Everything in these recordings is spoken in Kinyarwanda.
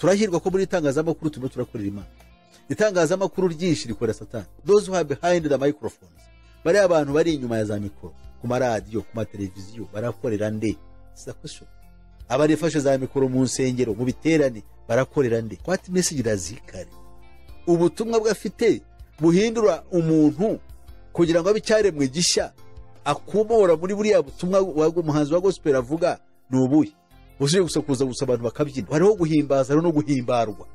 Turahirwa ko muri itangazamakuru turimo turakorera Imana. Itangazamakuru ryinshi rikorera Satani. Those who are behind the microphones, bariya abantu bari inyuma ya za mikoro, ku maradiyo, ku mateleviziyo, barakorera nde? It's a question. Abarifashe za mikoro mu nsengero, mu biterane, barakorera nde? What message does he carry? Ubutumwa bwafite buhindura umuntu kugira ngo abe icyaremwe gishya, akumora muri buriya butumwa umuhanzi wa gospel avuga ni ubuhe? Usibye gusa kuza gusa abantu bakabyina, hariho guhimbaza, hariho no guhimbarwa.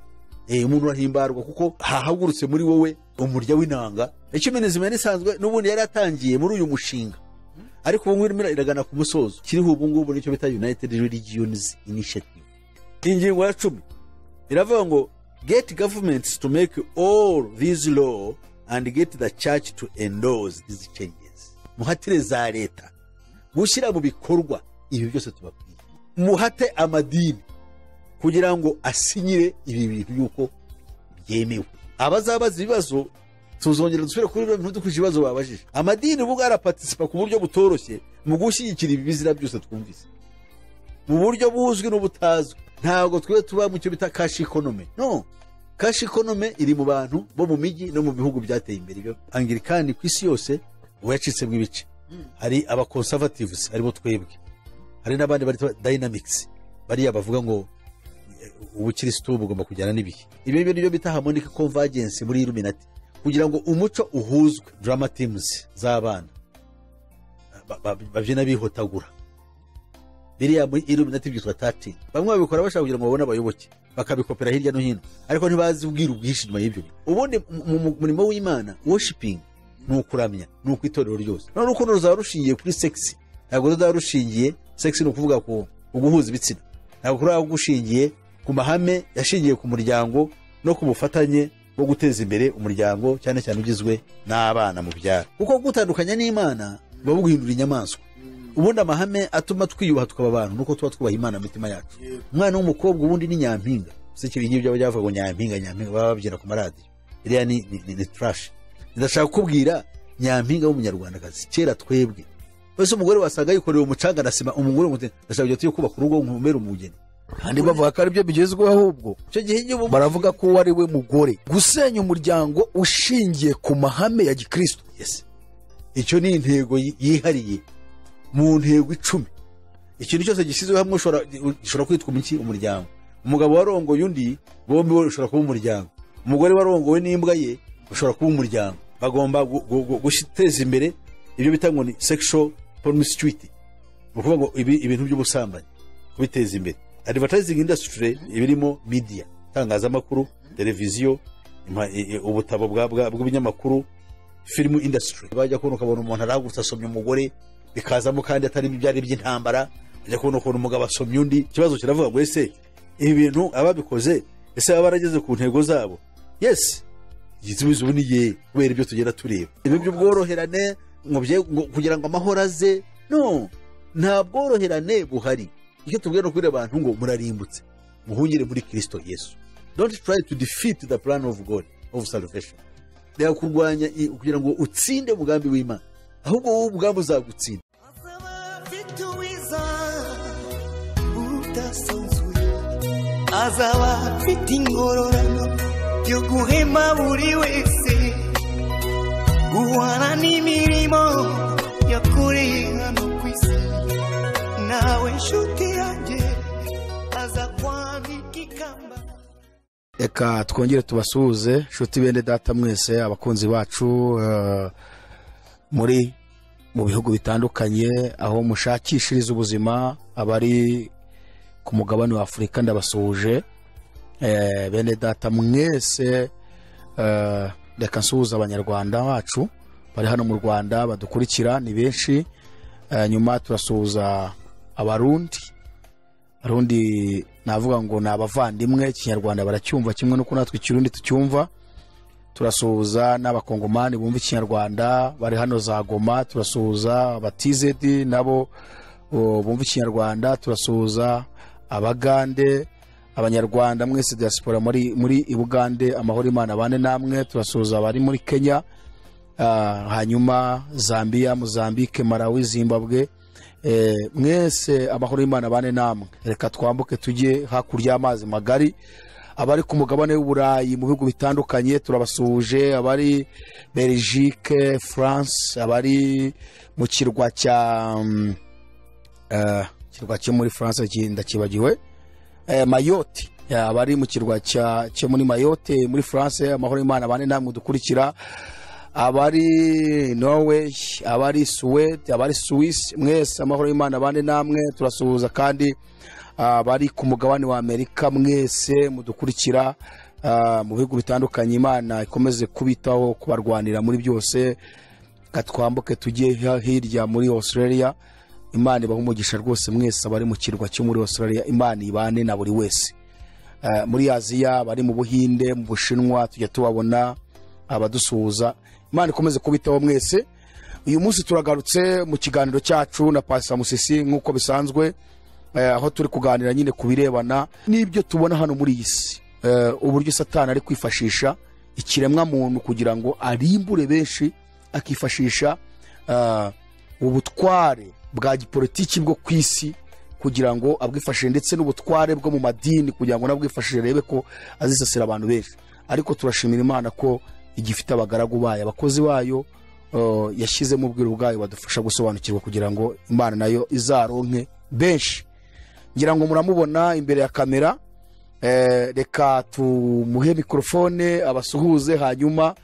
Umuntu arahimbarwa kuko hahagurutse muri wowe umurya w'inanga. Ecumenism yari isanzwe n'ubundi yari atangiye muri uyu mushinga, ariko ubu ngubu irimo iragana ku musozo. Kiriho ubu ngubu nicyo bita United Religions Initiative. Ingingo ya 10 iravuga ngo get governments to make all these law and get the church to endorse these changes. Muhatire za leta gushyira mu bikorwa ibi byose tubabwiye. Muhate amadini kugira ngo asinyire ibi bintu yuko byemewe. Abazabaza ibibazo tuzongera dusubire kuri bino bintu dukurikije ibibazo babajije. Amadini ubu araparticipa ku buryo butoroshye mu gushyigikira ibi bizira byose twumvise, mu buryo buzwi n'ubutazwi. Ntabwo twe tuba mu cyo bita cash economy. No, cash economy iri mu bantu bo mu mijyi no mu bihugu byateye imbere. Ibyo Anglikani ku isi yose ubu yacitsemo ibice. Hari aba conservatives harimo twebwe, hari n'abandi bari dynamics, bariya bavuga ngo ubukirisitu bugomba kujyana n'ibihe. Ibyo ngibyo nibyo bita harmonic convergence muri Illuminati, kugira ngo umuco uhuzwe. Drama teams z'abana babyina bihotagura, biriya muri Illuminati byitwa 13. Bamwe babikora bashaka kugira ngo babone abayoboke, bakabikopera hirya no hino, ariko ntibazi ubwiru bwinshi nyuma y'ibyo bintu. Ubundi mu murimo w'Imana, worshiping ni ukuramya, ni uku itorero ryose. None urukundo ruzaba rushingiye kuri sex? Ntabwo ruzaba rushingiye sex, ni ukuvuga ku guhuza ibitsina. Ntabwo ruzaba gushingiye ku mahame yashingiye ku muryango no ku bufatanye bwo guteza imbere umuryango, cyane cyane ugizwe n'abana mu byaro, kuko gutandukanya n'Imana buba buguhindura inyamaswa. Ubundi amahame atuma twiyubaha tukaba abantu nuko tuba twubaha Imana mu mitima yacu. Umwana w'umukobwa ubundi ni nyampinga. Si ikintu nk'ibyo byavuga ngo nyampinga, nyampinga baba babyina ku maradiyo, iriya ni trash. Ndashaka kukubwira nyampinga w'umunyarwandakazi kera twebwe wese umugore wasanga yikoreye umucanga na sima. Umugore ngo ndashaka kujya tuyo kubaka urugo nkumere umugeni. Kandi bavuga ko aribyo bigezweho ahubwo. Icyo gihe igihe baravuga ko uwo ari we mugore gusenya umuryango ushingiye ku mahame ya gikristo. Yes. Icyo ni intego yihariye mu ntego 10. Ikintu cyose gishyizwe hamwe gishobora kwitwa umuki umuryango. Umugabo warongoye undi, bombi ushobora kuba umuryango. Umugore warongowe n'imbwa ye ushobora kuba umuryango. Bagomba guteza imbere ibyo bita ngo ni sexual promiscuity, ni ukuvuga ngo ibintu by'ubusambanyi kubiteza imbere. Advertising industry ibirimo media, itangazamakuru, televiziyo, ubutabo bw'ibinyamakuru, film industry. Bajya kubona ukabona umuntu arahagurutse asomye umugore, bikazamo kandi atari ibyari by'intambara. Bajya kubona ukuntu umugabo asomye undi. Ikibazo kiravuga ngo ese ibi bintu ababikoze ese baba barageze ku ntego zabo? Yes, igisubizo ubu ni ye, kubera ibyo tugenda tureba. Ibi by'ubworoherane ngo kugira ngo amahoro aze, no, nta bworoherane buhari. Icyo tubwira no kubwira abantu ngo murarimbutse, muhungire muri Kristo Yesu. Don't try to defeat the plan of God of salvation. Reka kurwanya kugira ngo utsinde umugambi w'Imana, ahubwo wowe umugambi uzagutsinda. Azaba afite uwiza udasanzwe, azaba afite ingororano yo guhema buri wese, guhana n'imirimo yakoreye hano ku isi. Nawe nshuti yanjye aza kwambika ikamba. Reka twongere tubasuhuze nshuti bene data mwese, abakunzi bacu muri mu bihugu bitandukanye aho mushakishiriza ubuzima, abari ku mugabane wa Afurika ndabasuhuje. Bene data mwese, reka nsuhuze abanyarwanda bacu bari hano mu Rwanda badukurikira ni benshi. Nyuma turasuhuza abarundi. Abarundi navuga ngo ni abavandimwe, ikinyarwanda baracyumva kimwe n'uko natwe ikirundi tucyumva. Turasuhuza n'abakongomani bumva ikinyarwanda bari hano za Goma, turasuhuza abatizedi nabo bumva ikinyarwanda, turasuhuza abagande, abanyarwanda mwese diaspora muri Ibugande, amahoro Imana abane namwe. Turasuhuza abari muri Kenya, hanyuma Zambia, Mozambique, Malawi, Zimbabwe, mwese amahoro y'Imana abane namwe. Reka twambuke tujye hakurya y'amazi magari. Abari ku mugabane w'Uburayi mu bihugu bitandukanye turabasuhuje, abari Belgique, France, abari mu kirwa cya kirwa cyo muri France ndakibagiwe, Mayotte, abari mu kirwa cyo muri Mayotte muri France, amahoro y'Imana bane namwe dukurikira, abari Norway, abari Suwede, abari Swiss, mwese amahoro y'Imana bane namwe. Turasuhuza kandi abari ku mugabane wa Amerika mwese mudukurikira mu bihugu bitandukanye. Imana ikomeze kubitaho, kubarwanira muri byose. Katwambuke tujye hirya muri Australia. Imana ibahe umugisha rwose mwese abari mu kirwa cyo muri Australia, Imana ibane na buri wese. Muri Aziya, bari mu Buhinde, mu Bushinwa, tujya tubabona abadusuhuza. Imana ikomeze kubitaho mwese. Uyu munsi turagarutse mu kiganiro cyacu na Pastor Musisi nk'uko bisanzwe, aho turi kuganira nyine ku birebana n'ibyo tubona hano muri iyi si, uburyo Satani ari kwifashisha ikiremwa muntu kugira ngo arimbure benshi, akifashisha ubutware bwa gipolitiki bwo ku isi kugira ngo abwifashishe, ndetse n'ubutware bwo mu madini kugira ngo nabwifashishe rebe ko azisasira abantu benshi. Ariko turashimira Imana ko igifite abagaragu bayo, abakozi bayo yashyizemo ubwiru bwayo badufasha gusobanukirwa kugira ngo Imana nayo izaronke benshi. Ngira ngo muramubona imbere ya kamera, reka tumuhe mikrofone abasuhuze, hanyuma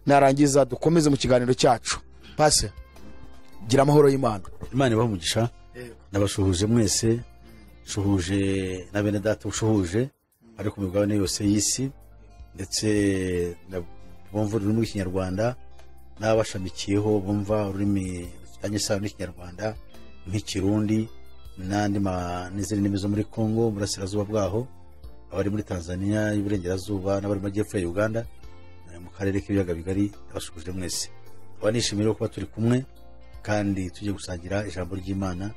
narangiza dukomeze mu kiganiro cyacu. Pase, gira amahoro y'Imana. Imana ibahe umugisha. Nabashuhuje mwese, shuhuje na bene data ushuhuje ari ku migabane yose y'isi, ndetse bumva ururimi rw'Ikinyarwanda n'abashamikiyeho bumva ururimi rufitanye isano n'Ikinyarwanda nk'Ikirundi n'andi n'izindi ndimi zo muri Kongo burasirazuba bwaho, abari muri Tanzania y'Iburengerazuba n'abari mu majyepfo ya Uganda, mu karere k'ibiyaga bigari, nabashuhuje mwese. Aba nishimiye kuba turi kumwe kandi tujye gusangira ijambo ry'Imana.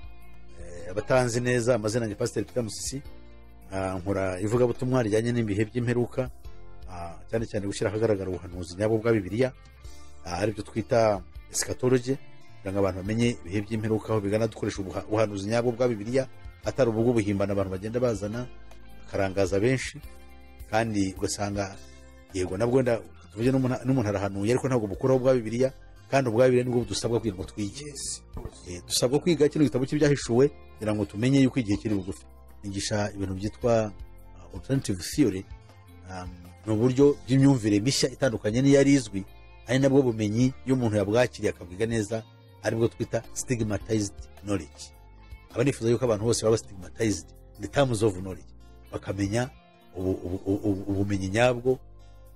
Abatanzi neza amazina ni Pastor Peter Musisi, nkora ivugabutumwa rijyanye n'ibihe by'imperuka, cyane cyane gushyira ahagaragara ubuhanuzi nyabwo bwa Bibiliya, aribyo twita eschatology, kugira ngo abantu bamenye ibihe by'imperuka aho bigana, dukoresha ubuhanuzi nyabwo bwa Bibiliya, atari ubwo buhimbana abantu bagenda bazana bakarangaza benshi, kandi ugasanga yego nabwo wenda tuvuge n'umuntu arahanuye ariko ntabwo bukuraho bwa Bibiliya, kandi ubwa Bibiliya nibwo dusabwa kugira ngo twige. Dusabwa kwiga kino gitabo cy'ibyahishuwe kugira ngo tumenye yuko igihe kiri bugufi. Nigisha ibintu byitwa alternative theory, ni uburyo bw'imyumvire mishya itandukanye n'iyari izwi, ari nabwo bumenyi iyo umuntu yabwakiriye akabwiga neza, aribwo twita stigmatized knowledge. Aba nifuza yuko abantu bose baba stigmatized in the terms of knowledge, bakamenya ubumenyi nyabwo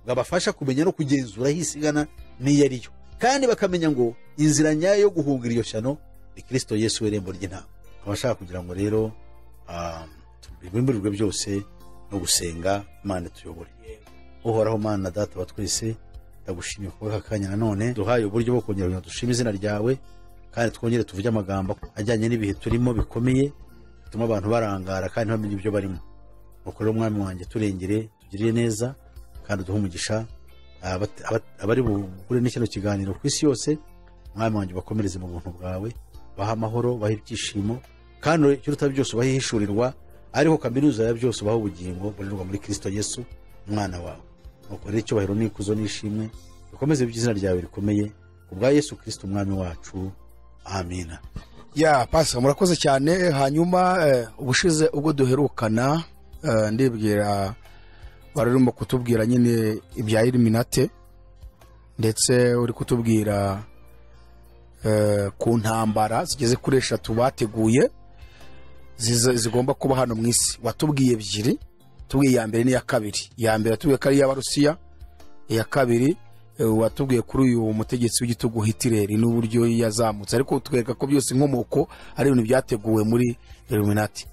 bwabafasha kumenya no kugenzura aho isi igana n'iyo ari yo, kandi bakamenya ngo inzira nyayo yo guhungira iyo shyano ni Kristo Yesu w'irembo ry'intama. Abashaka kugira ngo rero bimburirwe byose no gusenga Imana tuyobore. Uhoraho Mana Data wa twese, ndagushimiye kuba aka kanya nanone duhaye uburyo bwo kongera kugira dushime izina ryawe, kandi twongere tuvuge amagambo ajyanye n'ibihe turimo bikomeye bituma abantu barangara kandi ntibamenye ibyo barimo. Nuko rero Mwami wanjye turengere, tugirire neza kandi uduhe umugisha. Abari buhure n'ikino kiganiro ku isi yose, Mwami wanjye bakomereze mu buntu bwawe, baha amahoro, baha ibyishimo, kandi ikiruta byose ubahe ihishurirwa, ariko kaminuza ya byose ubahe ubugingo burirwa muri Kristo Yesu umwana wawe. Nuko rero icyubahiro n'ikuzo n'ishimwe bikomeze by'izina ryawe rikomeye kubwa Yesu Kristo umwami wacu, amina. Ya Pastor, murakoze cyane. Hanyuma ubushize ubwo duherukana, ndibwira barimo kutubwira nyine ibya Illuminati, ndetse uri kutubwira ku ntambara zigeze kuri 3 bateguye zigomba kuba hano mu isi. Watubwiye ebyiri, tubwiye iya mbere n'iya kabiri. Iya mbere tubwiye ko ari iy'Abarusiya, iya kabiri watubwiye kuri uyu mutegetsi w'igitugu Hitler n'uburyo yazamutse, ariko twereka ko byose inkomoko ari ibintu byateguwe muri Illuminati.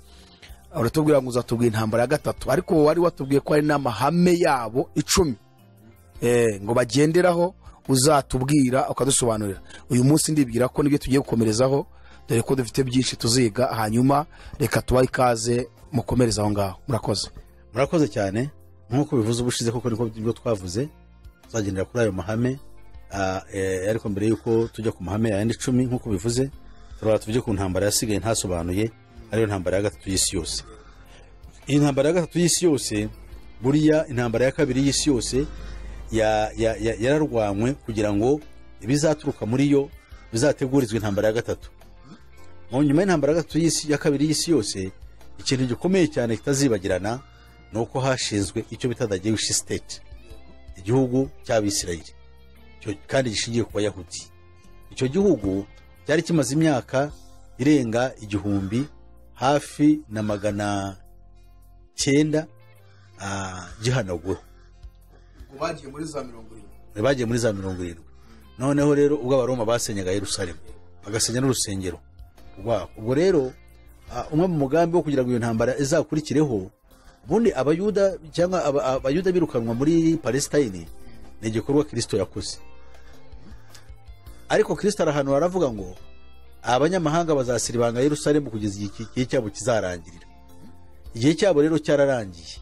Uratubwira ngo uzatubwira intambara ya gatatu, ariko wari watubwiye ko ari n'amahame yabo 10 ngo bagenderaho, uzatubwira ukadusobanurira. Uyu munsi ndibwira ko nibyo tugiye gukomerezaho, dore ko dufite byinshi tuziga. Hanyuma reka tubahe ikaze mukomereze aho ngaho. Murakoze. Murakoze cyane. Nk'uko bivuze ubushize koko niko ibyo twavuze, tuzagendera kuri ayo mahame. Ariko mbere yuko tujya ku mahame yandi 10 nk'uko bivuze, turaba tujye ku ntambara yasigaye ntasobanuye, ariyo ntambara ya gatatu y'isi yose. Iyi ntambara ya gatatu y'isi yose Buriya intambara ya kabiri y'isi yose yararwanywe kugira ngo ibizaturuka muri yo bizategurizwe intambara ya gatatu. Mu nyuma y'intambara ya gatatu y'isi, ya kabiri y'isi yose, ikintu gikomeye cyane kitazibagirana ni uko hashinzwe icyo bita the Jewish state, igihugu cy'Abisirayeli, kandi gishingiye ku Bayahudi. Icyo gihugu cyari kimaze imyaka irenga 1000 hafi na 900, gihanaguweho. Ubwo bagiye muri za 70. Bagiye muri za 70. Noneho rero ubwo Abaroma basenyaga Yerusalemu, bagasenya n'urusengero rwabo. Ubwo rero, umwe mu mugambi wo kugira ngo iyo ntambara izakurikireho, ubundi Abayuda cyangwa Abayuda birukanwa muri Palestine ni igikorwa Kristo yakoze. Ariko Kristo arahanura aravuga ngo abanyamahanga bazasiribanga Yerusalemu kugeza igihe cyabo kizarangirira. Igihe cyabo rero cyararangiye.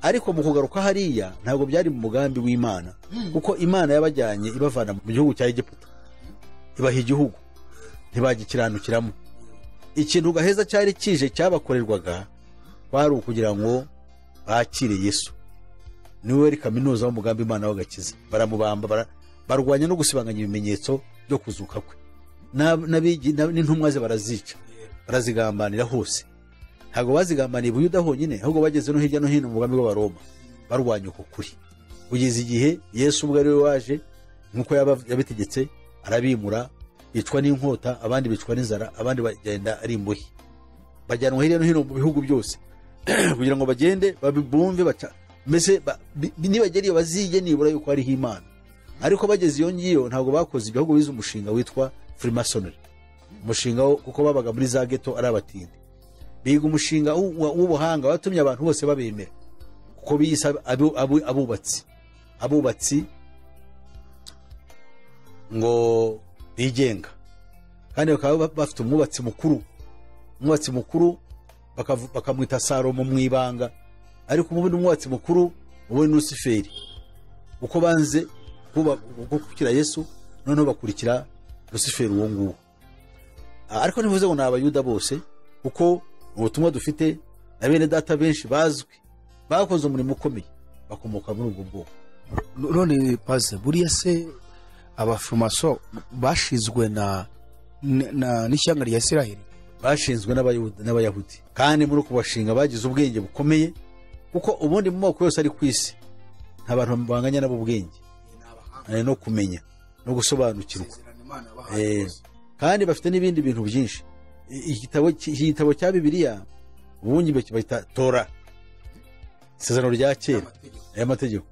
Ariko mu kugaruka hariya ntabwo byari mu mugambi w'Imana, kuko Imana yabajyanye ibavana mu gihugu cya Egiputa, ibaha igihugu ntibagikiranukiramo. Ikintu gaheza cyari kije cyabakorerwaga kwari ukugira ngo bakire Yesu, niwe wari kaminuza w'umugambi Imana w'agakiza. Baramubamba, barwanya no gusibanganya ibimenyetso byo kuzuka kwe, n'intumwa ze barazica, barazigambanira hose. Ntabwo bazigambaniye Buyuda honyine, ahubwo bageze no hirya no hino mu mugambi w'Abaroma, barwanya uko kuri, kugeza igihe Yesu ubwo ari we waje nk'uko yabitegetse, arabimura, bicwa n'inkota, abandi bicwa n'inzara, abandi bagenda ari imbohe, bajyanwa hirya no hino mu bihugu byose kugira ngo bagende bumve baca, mbese nibagera iyo bazige nibura yuko hariho Imana. Ariko bageze iyo ngiyo ntabwo bakoze ibyo, ahubwo bize umushinga witwa Freemasonry, umushinga wo, kuko babaga muri za ghetto ari abatindi, biga umushinga w'ubuhanga watumye abantu bose babemera, kuko biyise abubatsi, abubatsi ngo bigenga, kandi bakaba bafite umwubatsi mukuru, umwubatsi mukuru bakamwita Salomo mu ibanga, ariko ubundi umwubatsi mukuru ubu ni Luciferi, kuko banze gukurikira Yesu, noneho bakurikira Luciferi uwo nguwo. Ariko ntibivuze ngo ni Abayuda bose, kuko ubutumwa dufite na bene data benshi bazwi bakoze umurimo ukomeye bakomoka muri ubwo bwoko. None paze, buriya se abafumaso bashizwe na n'ishyanga rya Isiraheli? Bashinzwe n'Abayahudi, kandi muri uko bashinga bagize ubwenge bukomeye, kuko ubundi mu moko yose ari ku isi nta bantu banganya nabo ubwenge, no kumenya no gusobanukirwa. Kandi bafite n'ibindi bintu byinshi. Igitabo cya Bibiliya ubundi bakita Tora, isezerano rya kera y'amategeko.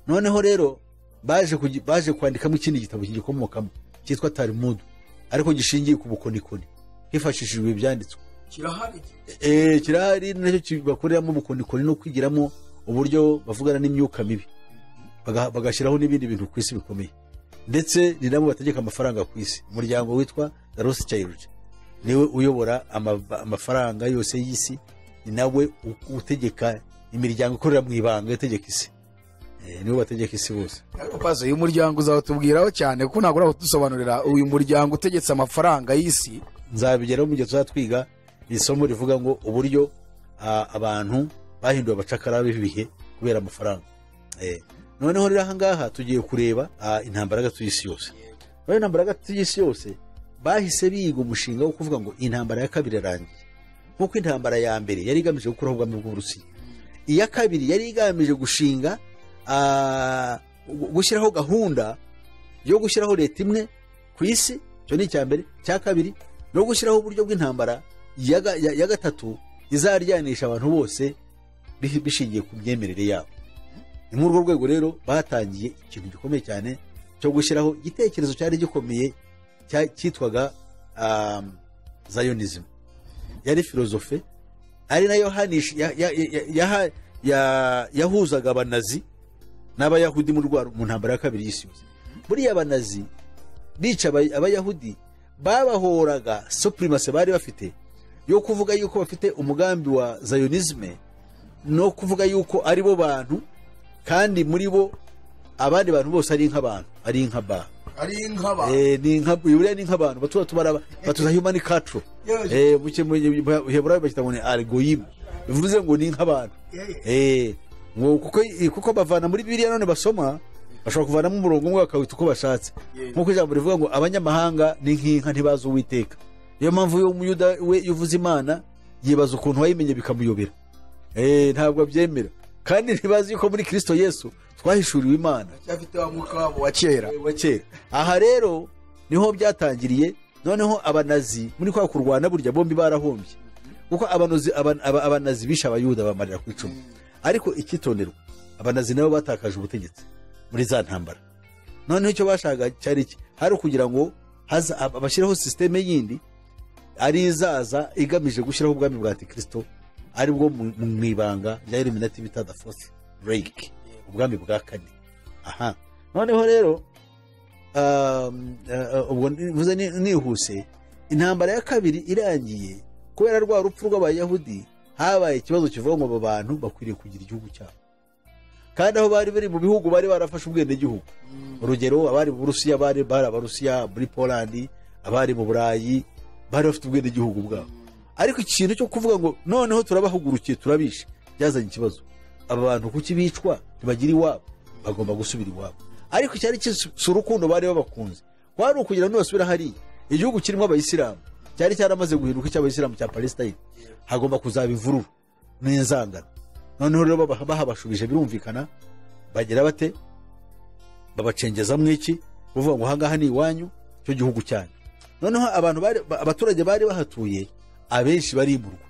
Noneho rero baje kwandikamo ikindi gitabo kigikomokamo cyitwa Talmud, ariko gishingiye ku bukonikoni hifashishijwe ibyanditswe. Kirahari. Kirahari, nacyo bakoreramo ubukonikoni no kwigiramo uburyo bavugana n'imyuka mibi, bagashyiraho n'ibindi bintu ku isi bikomeye, ndetse ni nabo bategeka amafaranga ku isi. Umuryango witwa The Rothschild niwe uyobora amafaranga yose y'isi, ni nawe utegeka imiryango ikorera mu ibanga itegeka isi. Niwe bategeka isi bose. Ariko pazo, uyu muryango uzawutubwiraho cyane, kuko ntabwo uradusobanurira uyu muryango utegetse amafaranga y'isi. Nzabigeraho mu gihe tuzatwiga isomo rivuga ngo uburyo abantu bahinduwe abacakara b'ibihe kubera amafaranga. Noneho rero aha ngaha tugiye kureba intambara hagati y'isi yose. Muri intambara hagati y'isi yose bahise biga umushinga wo kuvuga ngo intambara ya kabiri yarangiye. Nkuko intambara ya mbere yari igamije gukuraho ubwami bw'Uburusiya, iya kabiri yari igamije gushyiraho gahunda yo gushyiraho leta imwe ku isi, icyo ni icya mbere. Icya kabiri no gushyiraho uburyo bw'intambara ya gatatu izaryanisha abantu bose bishingiye ku myemerere yabo. Ni muri urwo rwego rero batangiye ikintu gikomeye cyane cyo gushyiraho igitekerezo cyari gikomeye cyitwaga Zionism. Yari filozofe ari nayo yahuzaga abanazi n'abayahudi mu ntambara ya kabiri y'isi yose. Buriya abanazi bica abayahudi babahoraga supremacy bari bafite yo kuvuga yuko bafite umugambi wa Zionisme, no kuvuga yuko ari bo bantu kandi muri bo abandi bantu bose ari nk'abantu, ari nk'aba. Ari nk'aba. Ni nka, buriya ni nk'abantu, batuba tubara, batuza human culture. Muke mu Heburayo bakita ngo ni algorithm, bivuze ngo ni nk'abantu. Ngo kuko bavana muri Bibiliya none basoma bashobora kuvanamo umurongo umwe bakawita uko bashatse, nk'uko ijambo rivuga ngo abanyamahanga ni nk'inka ntibazi Uwiteka. Niyo mpamvu iyo umuyuda we yuvuze Imana yibaza ukuntu wayimenye bikamuyobera, ntabwo abyemera, kandi ntibazi yuko muri Kristo Yesu twahishuriwe Imana. Cyafite wa mwuka wabo wa kera. Wa kera. Aha rero niho byatangiriye. Noneho abanazi muri kwa kurwana burya bombi barahombye, kuko abanazi bishe abayuda bamarira ku icumu. Ariko icyitonderwa, abanazi nabo batakaje ubutegetsi muri za ntambara. Noneho icyo bashaka cyari iki? Hari kugira ngo bashyiraho sisiteme yindi ari izaza igamije gushyiraho ubwami bwa Antikristo, ari bwo mu ibanga rya Illuminati bita the Fourth Reich, ubwami bwa kane. Aha noneho rero ubwo mvuze nihuse, intambara ya kabiri irangiye kubera rwa rupfu rw'abayahudi habaye ikibazo kivuga ngo aba bantu bakwiriye kugira igihugu cyabo, kandi aho bari bari mu bihugu bari barafashe ubwenegihugu. Urugero abari mu Burusiya bari Abarusiya, muri Polandi abari mu Burayi bari bafite ubwenegihugu bwabo. Ariko ikintu cyo kuvuga ngo noneho turabahugurukiye turabishe byazanye ikibazo. Aba bantu kuki bicwa ntibagira iwabo, bagomba gusubira iwabo. Ariko cyari si urukundo bari babakunze, kwari ukugira ngo basubire hariya. Igihugu kirimo abayisilamu cyari cyaramaze guhinduka icy'abayisilamu cya Palestine, hagomba kuzaba imvururu n'inzangano. Noneho rero bahabashubije birumvikana, bagira bate babacengeza mwiki bavuga ngo ahangaha ni iwanyu, cyo gihugu cyanyu. Noneho abantu abaturage bari bahatuye abenshi barimurwa,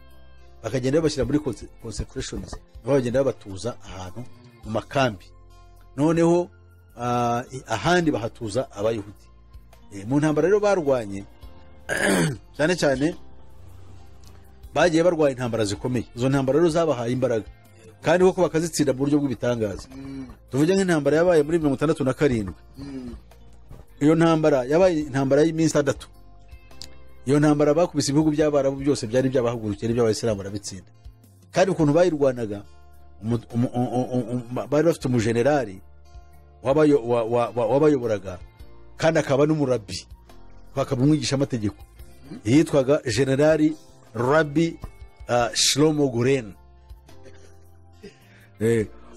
bakagenda babashyira muri consecrations, bagenda babatuza ahantu mu makambi. Noneho ahandi bahatuza abayahudi. Mu ntambara rero barwanye cyane cyane bagiye barwanya intambara zikomeye. Izo ntambara rero zabahaye imbaraga kandi koko bakazitsinda mu buryo bw'ibitangaza. Tuvuge nk'intambara yabaye muri 67. Iyo ntambara yabaye intambara y'iminsi 6. Iyo ntambara bakubise ibihugu by'abarabu byose byari byabahagurukiye n'iby'abayisilamu barabitsinda. Kandi ukuntu bayirwanaga, bari bafite umujenerali wabayoboraga kandi akaba n'umurabi, akaba umwigisha amategeko, yitwaga Generali Rabbi Shlomo Goren.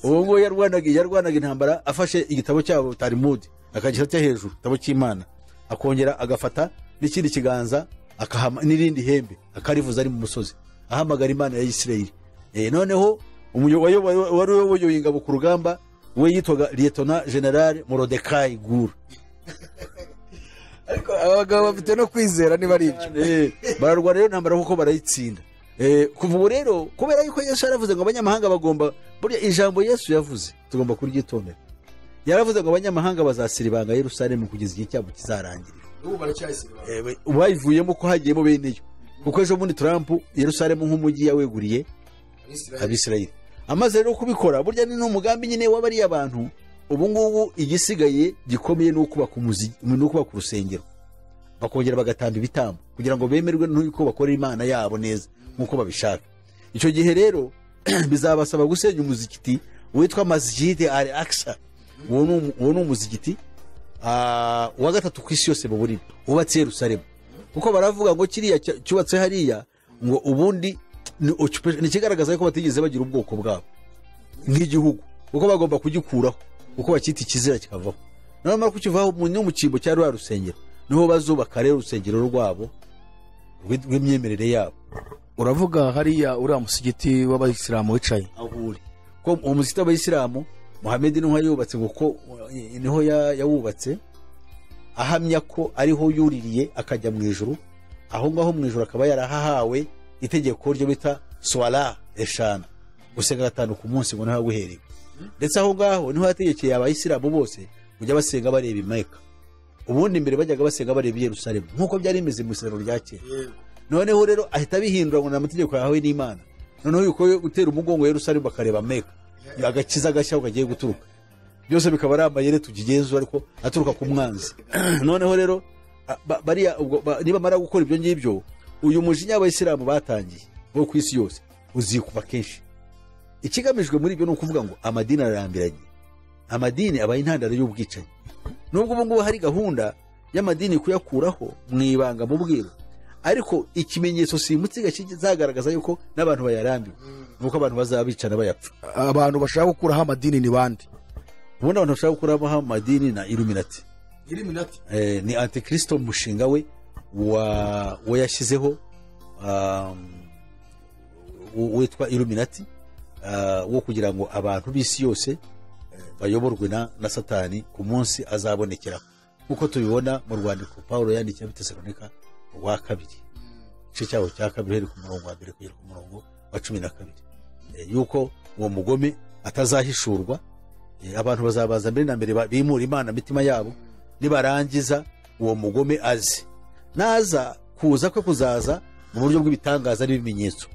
Uwo nguwo yarwanaga intambara afashe igitabo cyabo Talmud akagishyira hejuru, igitabo cy'Imana, akongera agafata n'ikindi kiganza akahama n'irindi hembe akarivuza ari mu musozi ahamagara Imana ya Isirayeli. Noneho wari uyoboye ingabo ku rugamba we yitwaga Lieutenant General Mordecai Gur. Ariko abagabo bafite no kwizera niba ari ibyo. Bararwana rero ntambara kuko barayitsinda. Kuva ubu rero kubera yuko Yesu yaravuze ngo abanyamahanga bagomba, burya ijambo Yesu yavuze tugomba kuryitondera. Yaravuze ngo abanyamahanga bazasiribanga Yerusalemu kugeza igihe cyabo kizarangirira. Ubu baracyasiribanga. Bayivuyemo ko hagiyemo bene yo. Kuko ejo bundi Trump Yerusalemu nk'umujyi yaweguriye Abisirayeli. Amaze rero kubikora, burya ni n'umugambi nyine w'abariya bantu. Ubu ngubu igisigaye gikomeye ni ukubaka urusengero, bakongera bagatamba ibitambo kugira ngo bemerwe n'uko bakora Imana yabo neza nk'uko babishaka. Icyo gihe rero bizabasaba gusenya umuzikiti witwa Masjid al-Aqsa. Uwo ni umuzikiti wa gatatu ku isi yose mu bunini wubatse Yerusalemu, kuko baravuga ngo kiriya cyubatse hariya ngo ubundi ni ikigaragaza ko batigeze bagira ubwoko bwabo nk'igihugu, kuko bagomba kugikuraho kuko bakita ikizira kikavaho. Namara kukivaho mu cyimbo cya rwa rusengero niho bazubaka rero urusengero rwabo rw'imyemerere yabo. Uravuga hariya uriya musigiti w'abayisilamu wicaye aho uri, ko umusigiti w'abayisilamu Muhammad niho yubatse, ngo ko niho yawubatse ahamya ko ariho yuririye akajya mu ijuru. Aho ngaho mu ijuru akaba yarahahawe itegeko ryo bita swala 5, gusenga 5 ku munsi ngo niho yaguherewe. Ndetse aho ngaho niho yategekeye abayisilamu bose kujya basenga bareba i Meka. Ubundi mbere bajyaga basenga bareba i Yerusalemu nk'uko byari bimeze mu isezerano rya kera. Noneho rero ahita bihindura ngo ni amategeko yahawe n'Imana. Noneho yuko gutera umugongo Yerusalemu bakareba Meka, agakiza gashya kagiye guturuka. Byose bikaba ari amayere tugigenzura ariko aturuka ku mwanzi. Noneho rero bariya niba mara gukora ibyo ngibyo, uyu mujinya w'abayisilamu batangiye bo ku isi yose uzikuba kenshi. Ikigamijwe muri ibyo ni ukuvuga ngo amadini ararambiranye, amadini abaye intandaro y'ubwicanyi. Nubwo ubu ngubu hari gahunda y'amadini kuyakuraho mu ibanga mu bwiru, Ariko ikimenyetso simusiga kizagaragaza yuko n'abantu bayarambiwe nuko abantu bazabicana bayapfa. Abantu bashaka gukuraho amadini ni bande? Ubundi abantu bashaka gukuraho amadini na Illuminati. Illuminati ni Antikristo, umushinga we wa yashyizeho witwa Illuminati, wo kugira ngo abantu b'isi yose bayoborwe na Satani ku munsi azabonekeraho, nkuko tubibona mu rwandiko Paulo yandikiye Abitesalonika rwa kabiri, igice cyaho cya kabiri uhereye ku murongo wa 1 kugera ku murongo wa 12, yuko uwo mugome atazahishurwa. Abantu bazabaza mbere na mbere bimura Imana mitima yabo, nibarangiza uwo mugome aze. Naza kuza kwe kuzaza mu buryo bw'ibitangaza n'ibimenyetso,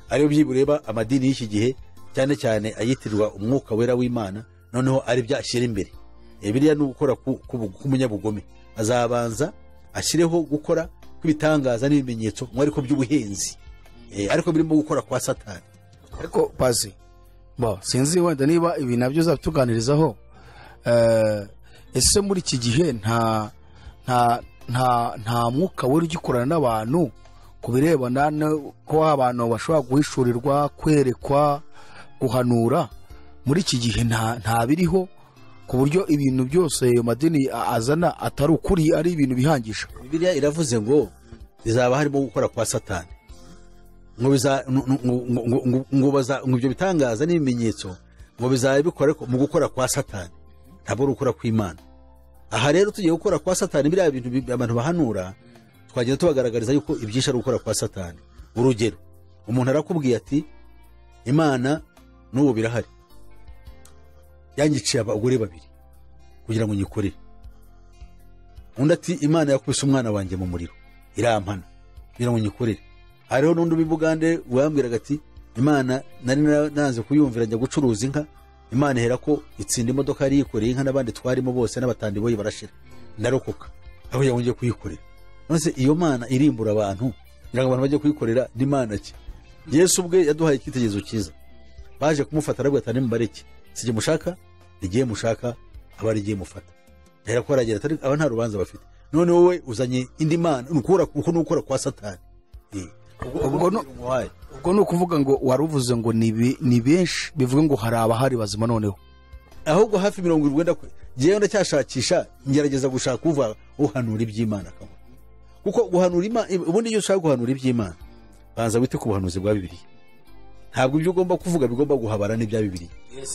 ariyo byibureba amadini y'iki gihe cyane cyane ayitirwa umwuka wera w'Imana, noneho ari byo ashyira imbere. Biriya ni ugukora k'umunyabugome, azabanza ashyireho gukora kw'ibitangaza n'ibimenyetso ngo ariko by'ubuhenzi, ariko birimo gukora kwa Satani. Ariko pazi bo sinzi wenda niba ibi nabyo uzabituganirizaho. Ese muri iki gihe nta nta nta nta mwuka wera ugikorana n'abantu ku birebana ko abantu bashobora guhishurirwa, kwerekwa, guhanura? Muri iki gihe nta biriho ku buryo ibintu byose ayo madini azana atari ukuri, ari ibintu bihangisha. Bibiliya iravuze ngo bizaba harimo gukora kwa Satani, ngo ngo ibyo bitangaza n'ibimenyetso ngo bizaba bikora mu gukora kwa Satani, ntabwo ari gukora kw'Imana. Aha rero tugiye gukora kwa Satani, biriya bintu abantu bahanura twagenda tubagaragariza yuko ibyinshi ari gukora kwa Satani. Urugero, umuntu arakubwiye ati Imana n'ubu birahari, yanyiciye abagore babiri kugira ngo nyikorere. Undi ati Imana yakubise umwana wanjye mu muriro irampana kugira ngo nyikorere. Hariho n'undi w'Ubugande wambwiraga ati Imana nari nanze kuyumvira njya gucuruza inka, Imana ihera ko itsinda imodoka yari yikoreye inka n'abandi twarimo bose n'abatandi boyi barashira, ndarokoka aho yongeye kuyikorera. None iyo Mana irimbura abantu kugira ngo abantu bajye kuyikorera ni Mana ki? Yesu ubwe yaduhaye icyitegererezo cyiza. Baje kumufata arabwira ati nimubareke, sijye mushaka igihe mushaka aba ari igihe mufata. Rero ko aragira ati aba nta rubanza bafite. None wowe uzanye indi mana, ukora kuko nukora kwa Satani. Ubwo ni ukuvuga ngo waruvuze ngo ni benshi, bivuga ngo hari abahari bazima noneho ahubwo hafi 70 kwe. Ngewe ndacyashakisha, ngerageza gushaka uva uhanura iby'Imana akamara. Kuko guhanura Imana, ubundi iyo ushaka guhanura iby'Imana banza wite ku buhanuzi bwa Bibiliya. Ntabwo ibyo ugomba kuvuga bigomba guhabara n'ibya Bibiliya.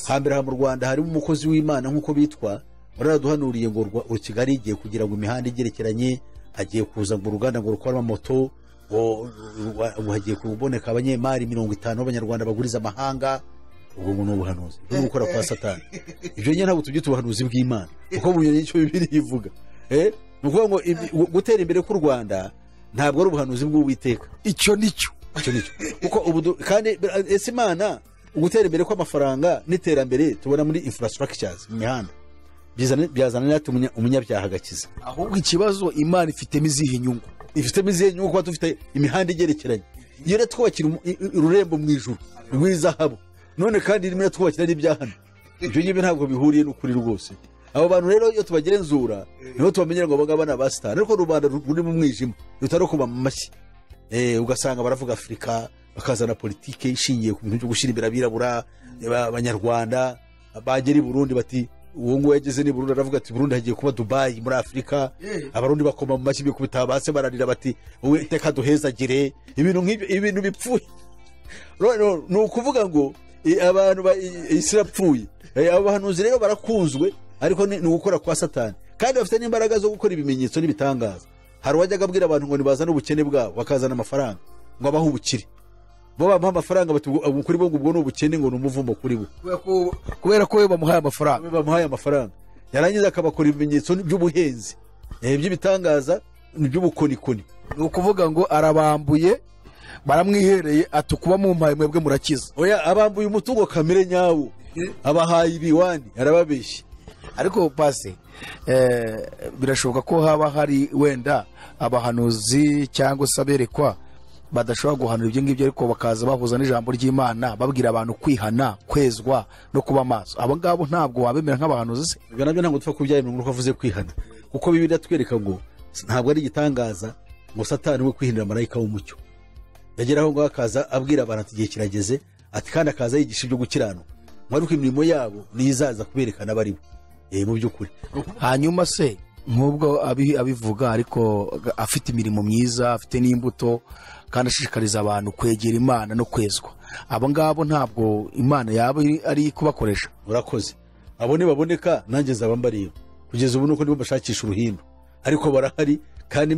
Hambere ha mu Rwanda harimo umukozi w'Imana nkuko bitwa waraduhanuriye ngo Kigali igiye kugira ngo imihanda igerekeranye, agiye kuza ngo uruganda ngo rukora amamoto, ngo hagiye kuboneka abanyemari 50 b'Abanyarwanda baguriza amahanga. Ubwo ngo ni ubuhanuzi bwo gukora kwa Satani. Ibyo nyine ntabwo tubyita ubuhanuzi bw'Imana, kuko bunyuranye n'icyo Bibiliya ivuga. Ni ukuvuga ngo gutera imbere k'u Rwanda ntabwo ari ubuhanuzi bw'Uwiteka. Icyo nicyo kuko ubu kandi ese Imana gutera imbere kw'amafaranga n'iterambere tubona muri infrastructures mu mihanda byazana natwe umunyabyaha agakiza. Ahubwo ikibazo Imana ifitemo izihe nyungu? Ifitemo izihe nyungu kuba dufite imihanda igerekeranye? Iyo rero twubakira ururembo mu ijuru rw'izahabu, none kandi irimo iratwubakira n'ibyahano. Ibyo ngibyo ntabwo bihuriye n'ukuri rwose. Abo bantu rero iyo tubagenzura niho tubamenyera ngo abangaba ni abasitari, ariko rubanda ruri mu mwijima rutarokoma mu mashyi. Ugasanga baravuga Afurika, bakazana politike ishingiye ku bintu byo gushyira imbere abirabura, abanyarwanda bagera i Burundi bati uwo nguwo yageze ni Burundi aravuga ati Burundi hagiye kuba Dubai muri Afurika. Abarundi bakoma mu mashyi bikubita base bararira bati Uwiteka duhezagire, ibintu nk'ibyo, ibintu bipfuye. Ni ukuvuga ngo abantu isi irapfuye. Abo bahanuzi rero barakunzwe, ariko ni ugukora kwa Satani, kandi bafite n'imbaraga zo gukora ibimenyetso n'ibitangaza. Hari uwajyaga abwira abantu ngo nibazane ubukene bwabo bakazana amafaranga ngo abahe ubukire, bo bamuha amafaranga bati kuri bo ngo ubwo ni ubukene, ngo ni umuvumo kuri bo, kubera ko bamuhaye amafaranga. Bamuhaye amafaranga yarangiza akabakora ibimenyetso by'ubuhenzi, by'ibitangaza, by'ubukonikoni. Ni ukuvuga ngo arabambuye, baramwihereye ati kuba mumpaye mwebwe murakiza. Oya, abambuye umutungo kamere nyawo, abahaye ibiwani, arababeshye. Ariko pase birashoboka ko haba hari wenda abahanuzi cyangwa se aberekwa badashobora guhanura ibyo ngibyo, ariko bakaza bahuza n'ijambo ry'Imana babwira abantu kwihana, kwezwa no kuba maso. Abo ngabo ntabwo wabemera nk'abahanuzi se? Ibyo nabyo ntabwo tupfa kubyemera ngo avuze kwihana, kuko Bibiliya itwereka ngo ntabwo ari igitangaza Ngo Satani we kwihindura marayika w'umucyo, yagera aho ngaho akaza abwira abantu ati igihe kirageze, ati kandi akaza yigisha ibyo gukiranuka, ngo ariko imirimo yabo niyo izaza kuberekana abari bo. Mu by'ukuri. Hanyuma se nk'ubwo abivuga ariko afite imirimo myiza, afite n'imbuto, kandi ashishikariza abantu kwegera Imana no kwezwa, abo ngabo ntabwo Imana yaba ari kubakoresha? Urakoze. Abo nibaboneka nanjye nzaba mbareba. Kugeza ubu nuko nibo bashakisha uruhindu, ariko barahari, kandi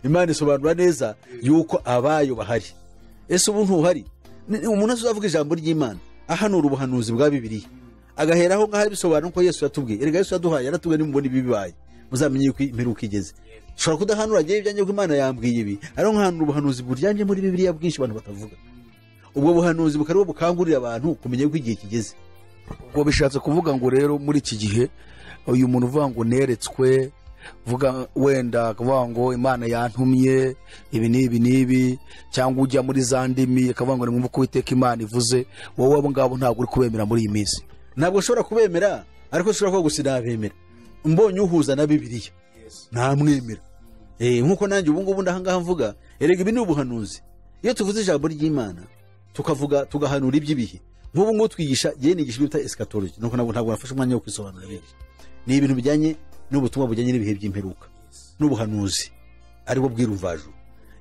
Imana isobanura neza yuko abayo bahari. Ese ubu ntuhari? Umuntu azavuga ijambo ry'Imana ahanura ubuhanuzi bwa Bibiliya, agaheraho ngaho bisobanura ko Yesu yatubwiye. Erega Yesu yaduhaye, yaratubwiye nimubona ibi bibaye muzamenye yuko imperuka igeze. Ushobora kudahanura agiye ibyanjye ko Imana yambwiye ibi, ariko nkahanura ubuhanuzi buryanje muri Bibiliya bwinshi abantu batavuga. Ubwo buhanuzi bukaba bukangurira abantu kumenya yuko igihe kigeze. Ubwo bishatse kuvuga ngo rero muri iki gihe uyu muntu uvuga ngo neretswe, vuga wenda akavuga ngo Imana yantumye ibi n'ibi n'ibi, cyangwa ujya muri za ndimi akavuga ngo nimwumve uko Uwiteka Imana ivuze, wowe abo ngabo ntabwo uri kubemera muri iyi minsi? Ntabwo ushobora kubemera, ariko ushobora kuvuga gusa nabemera mbonye uhuza na Bibiliya namwemera. Nkuko nanjye ubu ngubu ndahangaha mvuga, erega ibi ni ubuhanuzi. Iyo tuvuze ijambo ry'Imana tukavuga tugahanura iby'ibihe, nk'ubu ngubu twigisha, yewe nigisha ibyo bita eschatology, nuko ntabwo nafashe umwanya wo kwisobanura benshi. Ni ibintu bijyanye n'ubutumwa bujyanye n'ibihe by'imperuka n'ubuhanuzi aribwo bw'iruvajuru.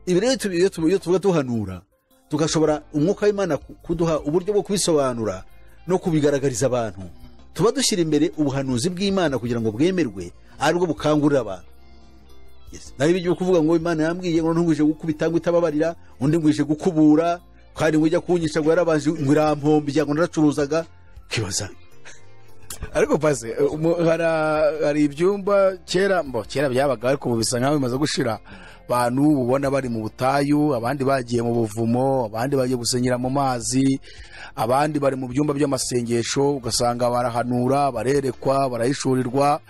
Ibi rero iyo tuvuga tuhanura, tugashobora umwuka w'Imana kuduha uburyo bwo kubisobanura no kubigaragariza abantu, tuba dushyira imbere ubuhanuzi bw'Imana kugira ngo bwemerwe, aribwo bukangurira abantu. Naho ibyo kuvuga ngo Imana yambwiye ngo ntungwije gukubita ngo itababarira, undi ngwije gukubura, kandi ngo ujya kunyica ngo yarabanje ngo irampombya ngo naracuruzaga, kibaza. Ariko pase hari ibyumba kera, mbo kera byabaga ariko ubu bisa nkaho bimaze gushira, abantu ubona bari mu butayu, abandi bagiye mu buvumo, abandi bagiye gusenyera mu mazi, abandi bari mu byumba by'amasengesho, ugasanga barahanura, barerekwa, barahishurirwa.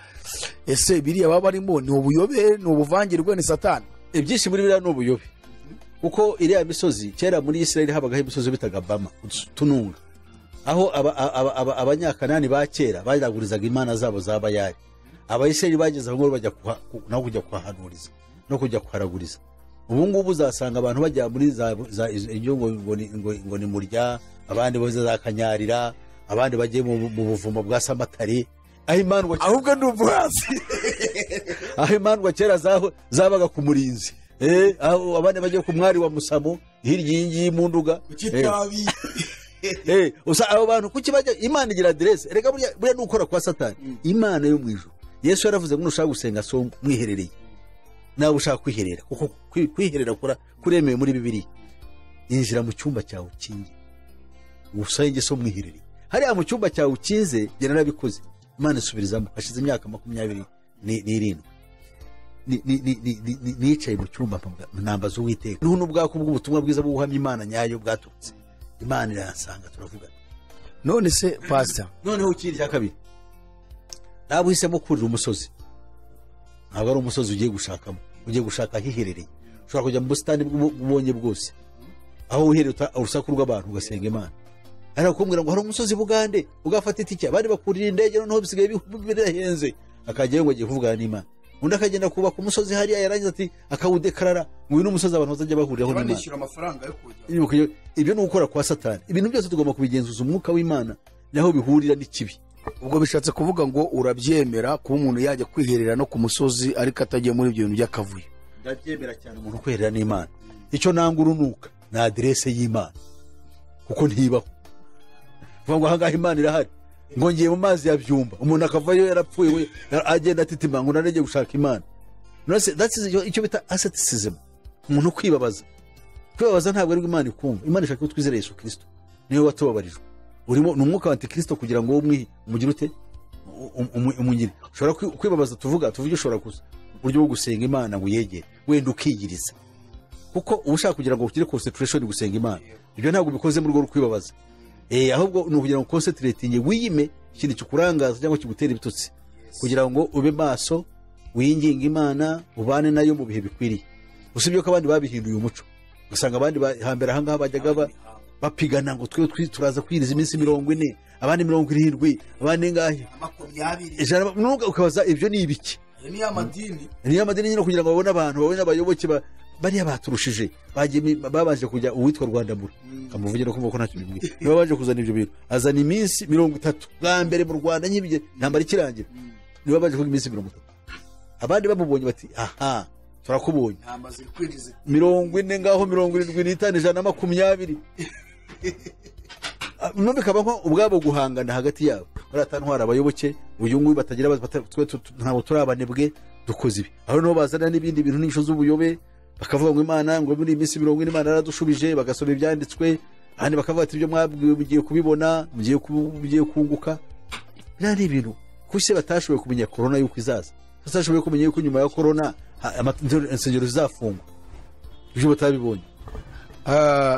Ese biriya baba barimo ni ubuyobe, ni ubuvangirwe, ni Satani? Ibyinshi muri biriya ni ubuyobe, kuko iriya misozi kera muri Israel habagaho imisozi bitaga Bama, tununga, aho abanyakanani ba kera baragurizaga imana zabo za Bayali. Abayisiraheli bageze aho ngo bajya naho kujya kuhahanuriza no kujya kuharaguriza. Ubu ngubu uzasanga abantu bajya muri za ibyo ngo ni murya, abandi boza za Kanyarira, abandi bagiye mu buvumo bwa Samatari, aho imandwa ahubwo ni ubuhazi, aho imandwa kera zabaga ku murinzi, aho abandi bagiye ku mwari wa Musamo hirya iyi ngiyi mu Nduga. Usa abo bantu kuki bajya? Imana igira aderese. Erega burya nukora kwa Satani. Imana yo mu ijuru, Yesu yaravuze ngo nushaka gusenga so mwiherereye, nawe ushaka kwiherera, kuko kwiherera kuremewe muri Bibiliya. Injira mu cyumba cyawe ukinge, usenge so mwiherereye. Hariya mu cyumba cyawe ukinze, njye narabikoze, Imana isubirizamo. Hashize imyaka 27 nicaye mu cyumba nambaza Uwiteka. Niho n'ubwako bw'ubutumwa bwiza bwo guhamya Imana nyayo bwaturutse. Imana iransanga turavugana. None se pastor, noneho ikindi cya kabiri, ntabwo uhisemo kurira umusozi, ntabwo ari umusozi ugiye gushakamo, ugiye gushaka ahiherereye. Ushobora kujya mu busitani bw'ubonye bwose, aho wiherera urusaku rw'abantu ugasenga Imana. Ariko kumbwira ngo hari umusozi Bugande ugafata itike, abandi bakurira indege, noneho bisigaye birahenze, akajyayo ngo agiye kuvugana n'Imana. Undi akagenda kubaka umusozi hariya, yarangiza ati akawudekarara ngo uyu ni umusozi abantu bazajya bahuriraho n'Imana. Ibyo ni ugukora kwa Satani. Ibintu byose tugomba kubigenzuza umwuka w'Imana, naho bihurira n'ikibi. Ubwo bishatse kuvuga ngo urabyemera kuba umuntu yajya kwiherera no ku musozi ariko atagiye muri ibyo bintu by'akavuyo? Ndabyemera cyane, umuntu kwiherera n'Imana. Icyo nanga urunuka ni aderese y'Imana, kuko ntibaho. Vuga ngo ahangaha Imana irahari, ngo ngiye mu mazi ya Byumba, umuntu akavayo yarapfuye, we agenda atitima ngo narege gushaka Imana. None that's icyo bita asceticism, umuntu kwibabaza. Kwibabaza ntabwo ari Imana ikumva. Imana ishaka ko twizera Yesu Kristo, niwe watubabarijwe. Urimo ni umwuka wa Antikristo kugira ngo umugire ute umunyire. Ushobora kwibabaza, tuvuga ushobora kuza uburyo bwo gusenga Imana ngo uyegere, wenda ukiyiriza, kuko uba ushaka kugira ngo ugire concentration gusenga Imana. Ibyo ntabwo bikoze mu rwo kwibabaza, ahubwo ni ukugira ngo concentrating, wiyime ikintu kikurangaza cyangwa kigutera ibitutsi, kugira ngo ube maso, winginge Imana, ubane nayo mu bihe bikwiriye. Usibye ko abandi babihinduye umuco, ugasanga abandi hambere ahangaha bajyaga bapigana ngo twe turaza kwiriza iminsi 40, abandi 70, abandi ngahe 20, nuko ukabaza ibyo ni ibiki? Ni amadini nyine, kugira ngo babone abantu, babone abayoboke Bariya baturushije babanje kujya uwitwa Rwandamura kamuvugira ko ntacyo bimubwiye, niba baje kuzana ibyo bintu azana iminsi 30 bwa mbere mu Rwanda nyibye ntambara ikirangira, niba baje kuvuga iminsi 30 abandi bamubonye bati aha turakubonye 40 ngaho 75 120 none bikaba nko ubwabo guhangana hagati yabo baratantwara abayoboke uyu nguyu batagira twe ntabwo turabanebwe dukoze ibi, aho niho bazana n'ibindi bintu n'ingisho z'ubuyobe bakavuga ngo Imana ngo muri iminsi 40 Imana yaradushubije, bagasoma ibyanditswe ahandi bakavuga ati ibyo mwabwiwe mugiye kubibona mugiye kunguka. Biriya ni ibintu kuki batashoboye kumenya korona yuko izaza, batashoboye kumenya yuko nyuma ya korona insengero zizafungwa, ibyo batabibonye.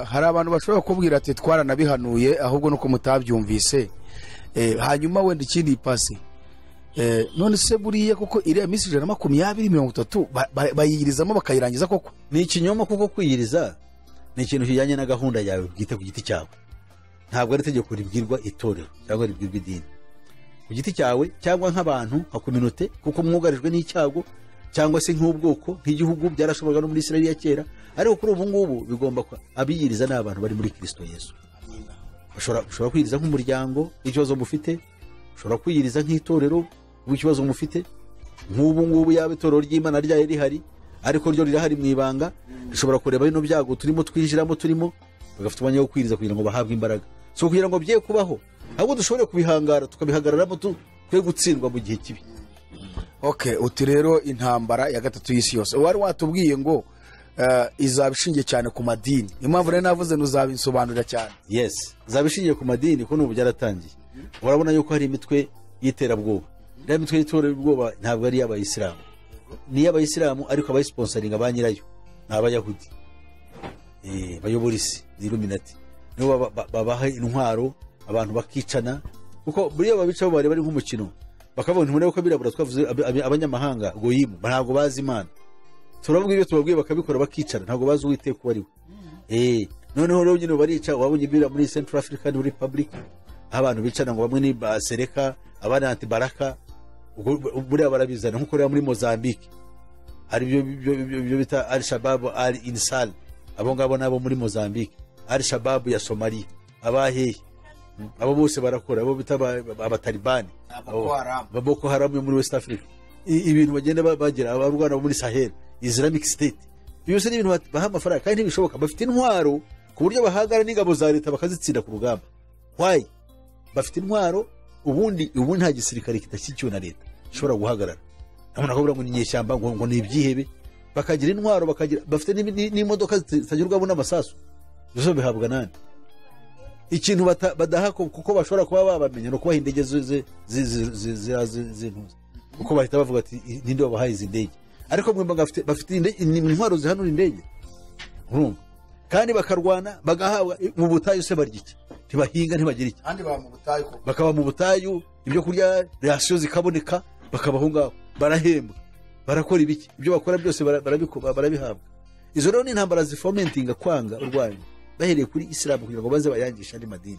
Hari abantu bashobora kubwira ati twaranabihanuye ahubwo nuko mutabyumvise. Hanyuma wenda ikindi pasi none se buriya kuko iriya minsi 120 30 bayiyirizamo bakayirangiza koko? Ni ikinyoma kuko kwiyiriza ni ikintu kijyanye na gahunda yawe bwite ku giti cyawe, ntabwo ari itegeko ribwirwa itorero cyangwa ribwirwa idini ku giti cyawe cyangwa nk'abantu nka communauté kuko mwugarijwe n'icyago cyangwa se nk'ubwoko nk'igihugu, byarashoboraga no muri Israel ya kera, ariko kuri ubu ngubu bigomba abiyiriza ni abantu bari muri Kristo Yesu. Ushobora kwiyiriza nk'umuryango ikibazo mufite, ushobora kwiyiriza nk'itorero w'ikibazo mufite, nk'ubu ngubu yaba itorero ry'Imana ryaye rihari ariko ryo rirahari mu ibanga, rishobora kureba bino byago turimo twinjiramo turimo bagafite umwanya wo kwiyiriza kugira ngo bahabwe imbaraga, so kugira ngo bye kubaho ahubwo dushobore kubihangara tukabihagararamo twe gutsindwa mu gihe kibi. Okay, uti rero intambara ya gatatu y'isi yose wari watubwiye ngo izaba ishingiye cyane ku madini, impamvu rero navuze ntuzabinsobanurira cyane. Yes, izaba ishingiye ku madini ko n'ubu byaratangiye. Urabona yuko hari imitwe y'iterabwoba, iriya mitwe y'iterabwoba ntabwo ari iy'abayisilamu, ni iy'abayisilamu ariko abayisponsoringa ba nyirayo ni abayahudi bayobora isi, ni Illuminati, nibo babaha intwaro abantu bakicana, kuko buriya babica bo bari nk'umukino bakabona ntimurebe ko birabura twavuze abanyamahanga goyimu ntabwo bazi Imana, turavuga ibyo tubabwiye bakabikora bakicana, ntabwo bazi Uwiteka uwo ari we. Noneho rero nyine barica, wabonye bira muri Central African Republic aho abantu bicana ngo bamwe ni Basereka abandi anti-Baraka, buriya barabizana nkuko rero muri Mozambique hari ibyo bita Al Shabaab Al Insal, abo ngabo nabo muri Mozambique, Al Shabaab ya Somalia, abahehe abo bose barakora, abo bita abatalibani, Boko Haram yo muri West Africa, ibintu bagenda bagira abarwana muri Sahel, Islamic State, byose ni ibintu baha amafaranga kandi ntibishoboka. Bafite intwaro ku buryo bahagara n'ingabo za leta bakazitsinda ku rugamba. Why? Bafite intwaro, ubundi ubu nta gisirikare kidashyigikiwe na leta gishobora guhagarara. Nabona ko ngo ni inyeshyamba ngo ni ibyihebe, bakagira intwaro, bakagira bafite n'imodoka zitagirwamo n'amasasu, byose bihabwa nande? Ikintu badaha kuko bashobora kuba babamenya no kubaha indege z'intuza, kuko bahita bavuga ati ninde wabahaye izi ndege, ariko mwe bafite intwaro zihanura indege, urumva, kandi bakarwana bagahabwa mu butayu se barya iki? Ntibahinga, ntibagira iki, kandi baba mu butayu, bakaba mu butayu, ibyo kurya rasiyo zikaboneka, bakabaho ngaho, barahembwa, barakora ibiki, ibyo bakora byose barabihabwa. Izo rero ni intambara zifomentinga kwanga urwango bahereye kuri Islam kugira ngo baze bayangishe andi madini,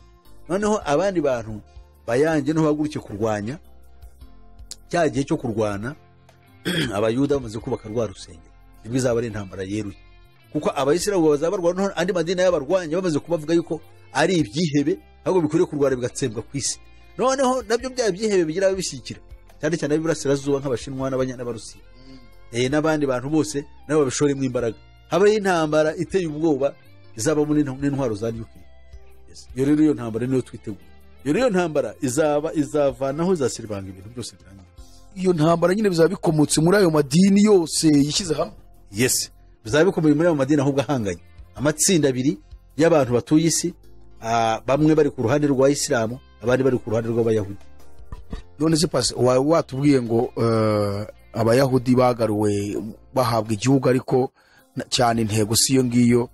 noneho abandi bantu bayange no bahaguruke kurwanya cya gihe cyo kurwana. Abayuda bamaze kubaka rwa rusengero, nibwo izaba ari intambara yeruye, kuko abayisilamu bazaba barwana, noneho andi madini y'abarwanya bamaze kubavuga yuko ari ibyihebe ahubwo bikwiriye kurwana bigatsembwa ku isi, noneho nabyo bya byihebe bigira ababishyigikira cyane cyane ab'iburasirazuba nk'abashinwa n'abarusiya n'abandi bantu bose nabo babishoremo imbaraga, habaho intambara iteye ubwoba izabamo n'intwaro za nuclear. Iyo rero iyo ntambara niyo twiteguye, iyo rero ntambara izaba izavanaho izasiribanga ibintu byose birangiye. Iyo ntambara nyine bizaba bikomotse muri ayo madini yose yishyize hamwe. Yes, bizaba bikomeye muri ayo madini ahubwo ahanganye, amatsinda abiri y'abantu batuye isi, bamwe bari ku ruhande rwa Isilamu abandi bari ku ruhande rw'abayahudi. None se pasi watubwiye ngo abayahudi bagaruwe bahabwa igihugu, ariko cyane intego si iyo ngiyo,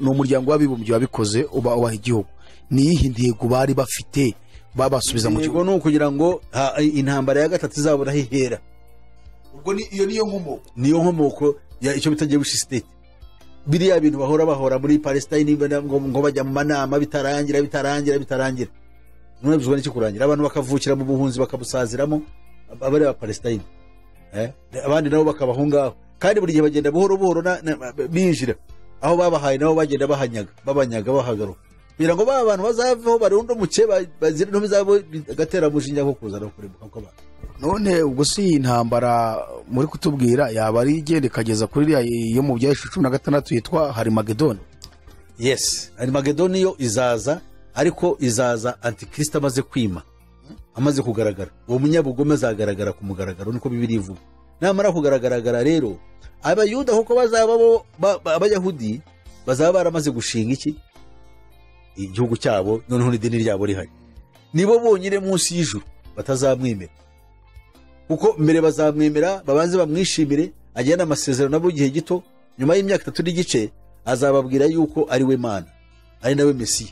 ni umuryango w'abibumbye wabikoze ubaha igihugu, ni iyihe ntego bari bafite babasubiza mu gihugu? Intego ni ukugira ngo intambara ya gatatu izabona aho ihera. Ubwo iyo niyo nkomoko, niyo nkomoko ya icyo bita Jewish State. Biriya bintu bahora muri Palestine ngo bajya mu manama bitarangira bitarangira bitarangira, none bizwa n'iki kurangira? Abantu bakavukira mu buhunzi bakabusaziramo abari ba Palestine, abandi nabo bakabaho ngaho. Kandi buri gihe bagenda buhoro buhoro binjira aho babahaye, nabo bagenda bahanyaga, babanyaga, bahagaruka, kugira ngo ba bantu bazaveho barunde umuke, bazire no bizabo gatera mujinya ko kuzana kurimbuka kw'abantu. None ubwo si iyi ntambara muri kutubwira yaba ari igenda ikageza kuri iriya yo mu byahishe 16 yitwa Harimagedoni? Yes, Harimagedoni yo izaza, ariko izaza Antikristo amaze kwima, amaze kugaragara. Uwo munyabugome azagaragara ku mugaragaro, niko Bibiliya ivuga. Namara kugaragara rero, Abayuda kuko bazaba bo Abayahudi bazaba baramaze gushinga iki igihugu cyabo, noneho n'idini ryabo rihari, nibo bonyine munsi y'ijuru batazamwemera. Kuko mbere bazamwemera, babanze bamwishimire, agirane amasezerano nabo igihe gito. Nyuma y'imyaka 3 n'igice azababwira yuko ari we Mana, ari nawe Mesiya.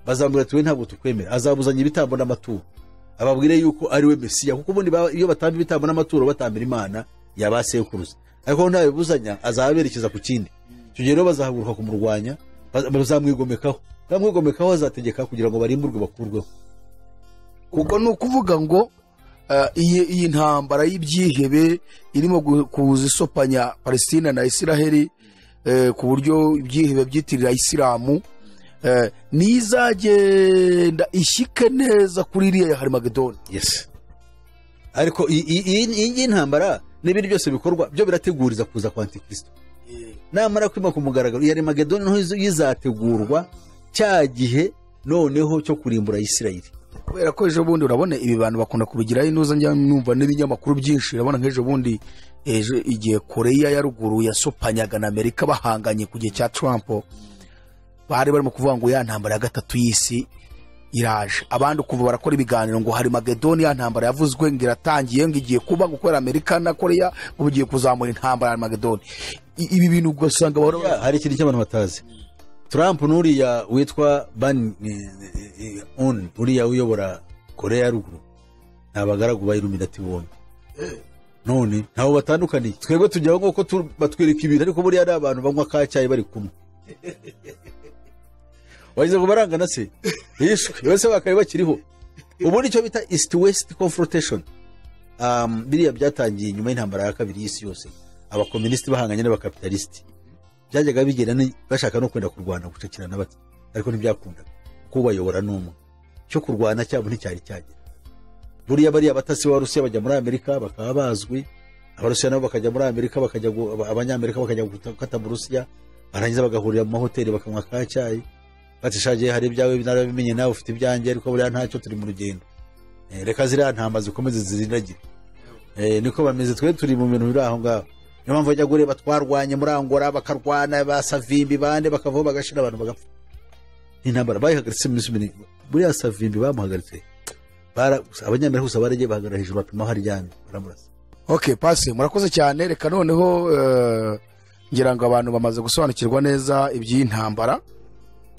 Bazamubwira ati: "We ntabwo tukwemera." Azabuzanya ibitambo n'amaturo, ababwire yuko ari we Mesiya, kuko ubundi iyo batamba ibitambo n'amaturo batambira imana ya ba sekuruza, ariko ntabibuzanya azaberekeza ku kindi. Icyo gihe rero bazahaguruka kumurwanya, bazamwigomekaho. Bamwigomekaho, azategeka kugira ngo barimburwe, bakurweho. Ubwo ni ukuvuga ngo iyi ntambara y'ibyihebe irimo kuza isopanya Palestina na Isiraheli, ku buryo ibyihebe byitirira Isilamu, nizagenda ishyike neza kuri iriya ya Harimagedoni. Yes, ariko iyi ngiyi ntambara n'ibindi byose bikorwa byo birateguriza kuza kwa Antikristo. Namara kwima ku mugaragaro, iya Harimagedoni noneho izategurwa cya gihe noneho cyo kurimbura Isirayeli. Kubera ko ejo bundi urabona ibi bantu bakunda kubigiraho inuza, njya numva n'ibinyamakuru byinshi. Urabona nk'ejo bundi, ejo igihe Koreya ya Ruguru yasopanyaga na Amerika bahanganye ku gihe cya Trump, bari barimo kuvuga ngo ya ntambara ya gatatu y'isi iraje. Abandi ukumva barakora ibiganiro ngo hari Magedoni, ya ntambara yavuzwe ngo iratangiye, ngo igiye kuba, ngo kubera Amerika na Koreya ngo bigiye kuzamura intambara ya Magedoni. Ibi bintu ugasanga bahora Ya, hari ikintu cy'abantu batazi. Trump n'uriya witwa Ban Un, uriya uyobora Korea ya Ruguru, ni abagaragu ba Illuminati bombi. None ntaho batandukaniye. Twebwe tujyaho nk'uko batwereka ibintu, ariko buriya ari abantu banywa ka cyayi bari kumwe. Wagize ngo barangana se? Yishwe bose bakaba bakiriho. Ubu nicyo bita East West confrontation. Biriya byatangiye nyuma y'intambara ya kabiri y'isi yose, abakomunisiti bahanganye n'abakapitalisiti. Byajyaga bigenda bashaka no kwenda kurwana, gucakirana bati, ariko ntibyakundaga kuko bayobora n'umwe. Cyo kurwana cyabo nticyari cyagera. Buriya bariya batasi b'Abarusiya bajya muri Amerika bakaba bazwi, Abarusiya nabo bakajya muri Amerika, bakajya Abanyamerika bakajya gukata mu Rusiya, barangiza bagahurira mu mahoteli bakanywa ka cyayi, bati: "Shagiye, hari ibyawe narabimenye, nawe ufite ibyanjye, ariko buriya ntacyo, turi mu rugendo. Reka ziriya ntama zikomeze zirindagire." Niko bameze. Twe turi mu bintu biri aho ngaho. Niyo mpamvu bajya kureba twarwanye muri Angola, bakarwana ba Savimbi bande, bakavaho bagashira, abantu bagapfa. Intambara bayihagaritse mu minsi ibiri. Buriya Savimbi bamuhagaritse, Abanyamerika gusa baragiye bahagarara hejuru, bapima aho aryamye, baramurasa. Ok pasi, murakoze cyane. Reka noneho ngira ngo abantu bamaze gusobanukirwa neza iby'iyi ntambara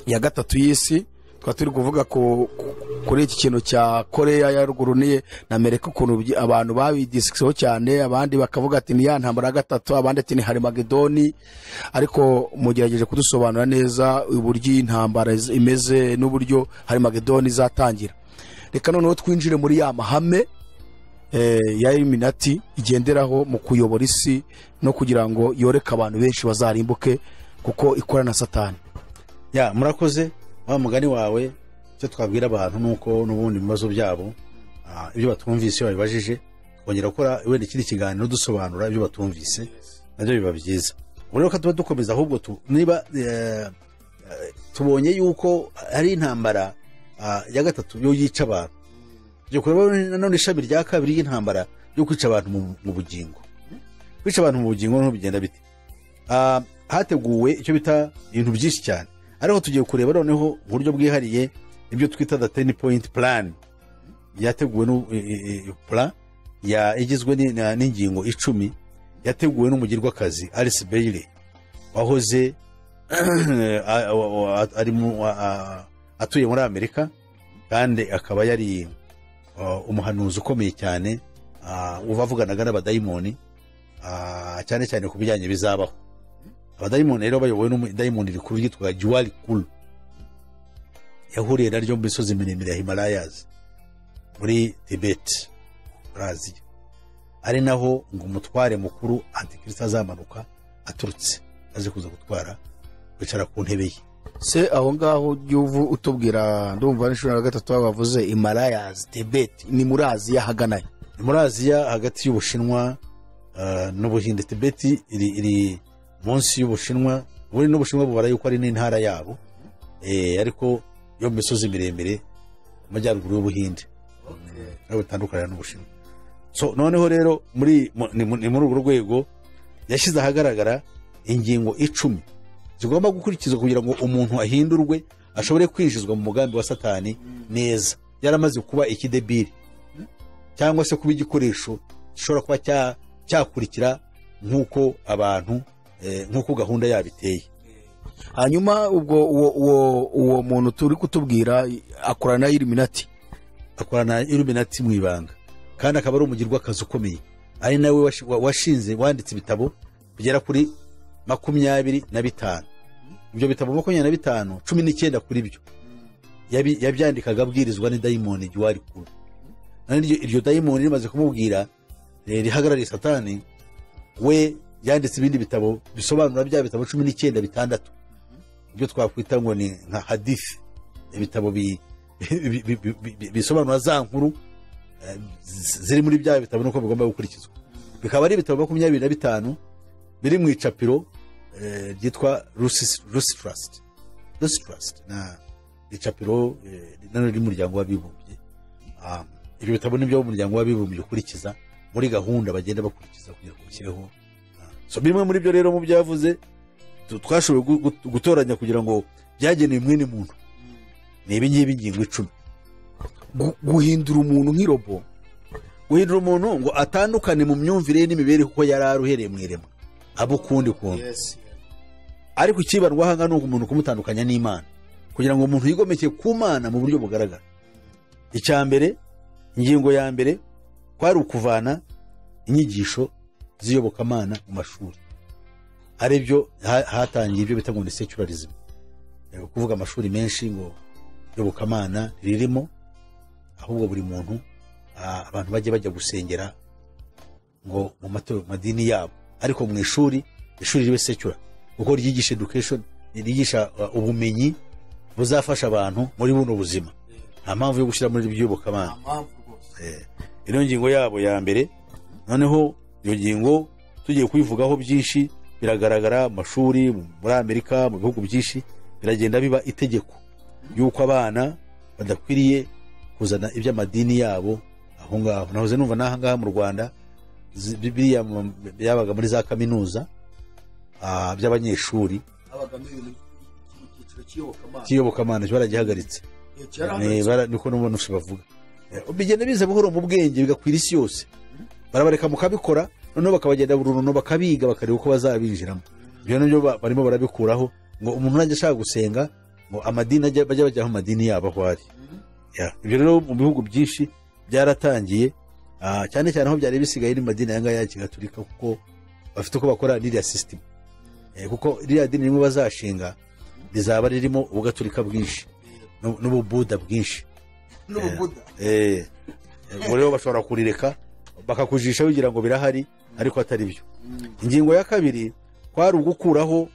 ya gatatu y'isi. Tukaba turi kuvuga kuri iki kintu cya Koreya ya Ruguru na Amerika, ukuntu abantu babidisikiseho cyane. Abandi bakavuga ati ni ya ntambara ya gatatu, abandi ati ni Harimagedoni, ariko mugerageje kudusobanura neza uburyo iyi ntambara imeze n'uburyo Harimagedoni izatangira. Reka noneho twinjire muri ya mahame ya Illuminati igenderaho mu kuyobora isi no kugira ngo yoreke abantu benshi bazarimbuke, kuko ikora na Satani. Ya, murakoze. Wa mugani wawe, icyo twabwira abantu ni uko n'ubundi mu bibazo byabo, ibyo batumvise, iyo babibajije, twongera gukora wenda ikindi kiganiro dusobanura ibyo batumvise, nabyo biba byiza. Ubu rero tuba dukomeza ahubwo niba tubonye yuko ari intambara ya gatatu yo yica abantu, tujya kureba nanone ishami rya kabiri ry'intambara yo kwica abantu mu bugingo. Kwica abantu mu bugingo noneho bigenda bite? Hateguwe icyo bita ibintu byinshi cyane, ariko tugiye kureba noneho uburyo bwihariye ibyo twita the 10 point plan yateguwe plan ya igizwe n'ingingo 10, yateguwe n'umugirwakazi Alice Bailey wahoze ari atuye muri Amerika, kandi akaba yari umuhanuzi ukomeye cyane, wavuganaga n'abadayimoni, cyane cyane ku bijyanye bizabaho. Abadayimoni rero bayobowe n'umudayimoni rikuru ryitwaga Djwhal Khul, yahuriye naryo mu misozi miremire ya Himalayas muri Tibet, muri Aziya. Ari naho ngo umutware mukuru Antikristo azamanuka aturutse, aze kuza gutwara, kwicara ku ntebe ye. Se aho ngaho ujya utubwira, ndumva n'inshuro ya gatatu bavuze Himalayas, Tibet, ni muri Aziya hagana he? Ni muri Aziya hagati y'Ubushinwa n'Ubuhinde. Tibet iri munsi y'Ubushinwa, ubundi n'Ubushinwa bubara yuko ari n'intara yabo, ariko yo mu misozi miremire mu majyaruguru y'Ubuhinde, aho bitandukanye n'Ubushinwa. So noneho rero ni muri urwo rwego yashyize ahagaragara ingingo 10 zigomba gukurikizwa kugira ngo umuntu ahindurwe, ashobore kwinjizwa mu mugambi wa Satani neza, yaramaze kuba ikidebiri cyangwa se kuba igikoresho gishobora kuba cyakurikira nk'uko abantu, nk'uko gahunda yabo iteye. Hanyuma ubwo uwo muntu turi kutubwira akorana na Illuminati, akorana na Illuminati mu ibanga, kandi akaba ari umugirwakazi ukomeye, ari nawe washinze, wanditse ibitabo bigera kuri 25. Ibyo bitabo 25, 19 kuri byo yabyandikaga abwirizwa n'idayimoni ryari kure. Iryo dayimoni rimaze kumubwira, rihagarariye Satani, we yanditse ibindi bitabo bisobanura bya bitabo 19 bitandatu, ibyo twakwita ngo ni nka hadithi, ibitabo bisobanura za nkuru ziri muri bya bitabo nuko bigomba gukurikizwa. Bikaba ari ibitabo 25 biri mu icapiro ryitwa Lucitrust. Lucitrust na icapiro nano ry'umuryango w'abibumbye. Ibyo bitabo nibyo umuryango w'abibumbye ukurikiza muri gahunda bagenda bakurikiza kugira ngo bishyireho. So bimwe muri byo rero mu byavuze twashoboye gutoranya kugira ngo byagenewe mwene muntu ni ibi ngibi ingingo 10. Guhindura umuntu nk'irobo, guhindura umuntu ngo atandukane mu myumvire n'imibereho kuko yari aruhereye mu iremwa, abo ukundi kuntu. Ariko ikibandwa hanga ni umuntu kumutandukanya n'Imana, kugira ngo umuntu yigomeke ku Mana mu buryo bugaragara. Icya mbere, ingingo ya mbere, kwari ukuvana inyigisho z'iyobokamana mu mashuri, aribyo hatangiye ibyo bita ngo ni secularism, kuvuga amashuri menshi ngo iyobokamana ririmo, ahubwo buri muntu abantu bajye bajya gusengera ngo mu madini yabo, ariko mu ishuri, ishuri ribe secular kuko ryigisha education, ryigisha ubumenyi buzafasha abantu muri buno buzima. Nta mpamvu yo gushyira muri iby'iyobokamana. Iyo ngingo yabo ya mbere. Noneho iyo ngingo tugiye kuyivugaho byinshi, biragaragara mu mashuri muri Amerika, mu bihugu byinshi biragenda biba itegeko yuko abana badakwiriye kuzana iby'amadini yabo aho ngaho. Nahoze numva n'aha ngaha mu Rwanda biriya byabaga muri za kaminuza by'abanyeshuri cy'iyobokamana baragihagaritse, niko n'ubundi bavuga. Bigenda biza buhoro mu bwenge bigakwira isi yose, barabareka mukabikora, noneho bakabagenda burundu bakabiga bakareba uko bazabinjiramo. Ibyo nabyo barimo barabikuraho ngo umuntu najya ashaka gusenga ngo amadini ajya bajya bajya aho amadini yabo aho ari. Ibyo rero mu bihugu byinshi byaratangiye, cyane cyane aho byari bisigaye ni madini aya ngaya ya Kigatulika, kuko bafite uko bakora ririya system, kuko ririya dini rimwe bazashinga rizaba ririmo ubugatulika bwinshi n'ububuda bwinshi. Ubwo rero bashobora kurireka bakakujisha bigira ngo birahari, ariko atari byo. Ingingo ya kabiri kwari ugukuraho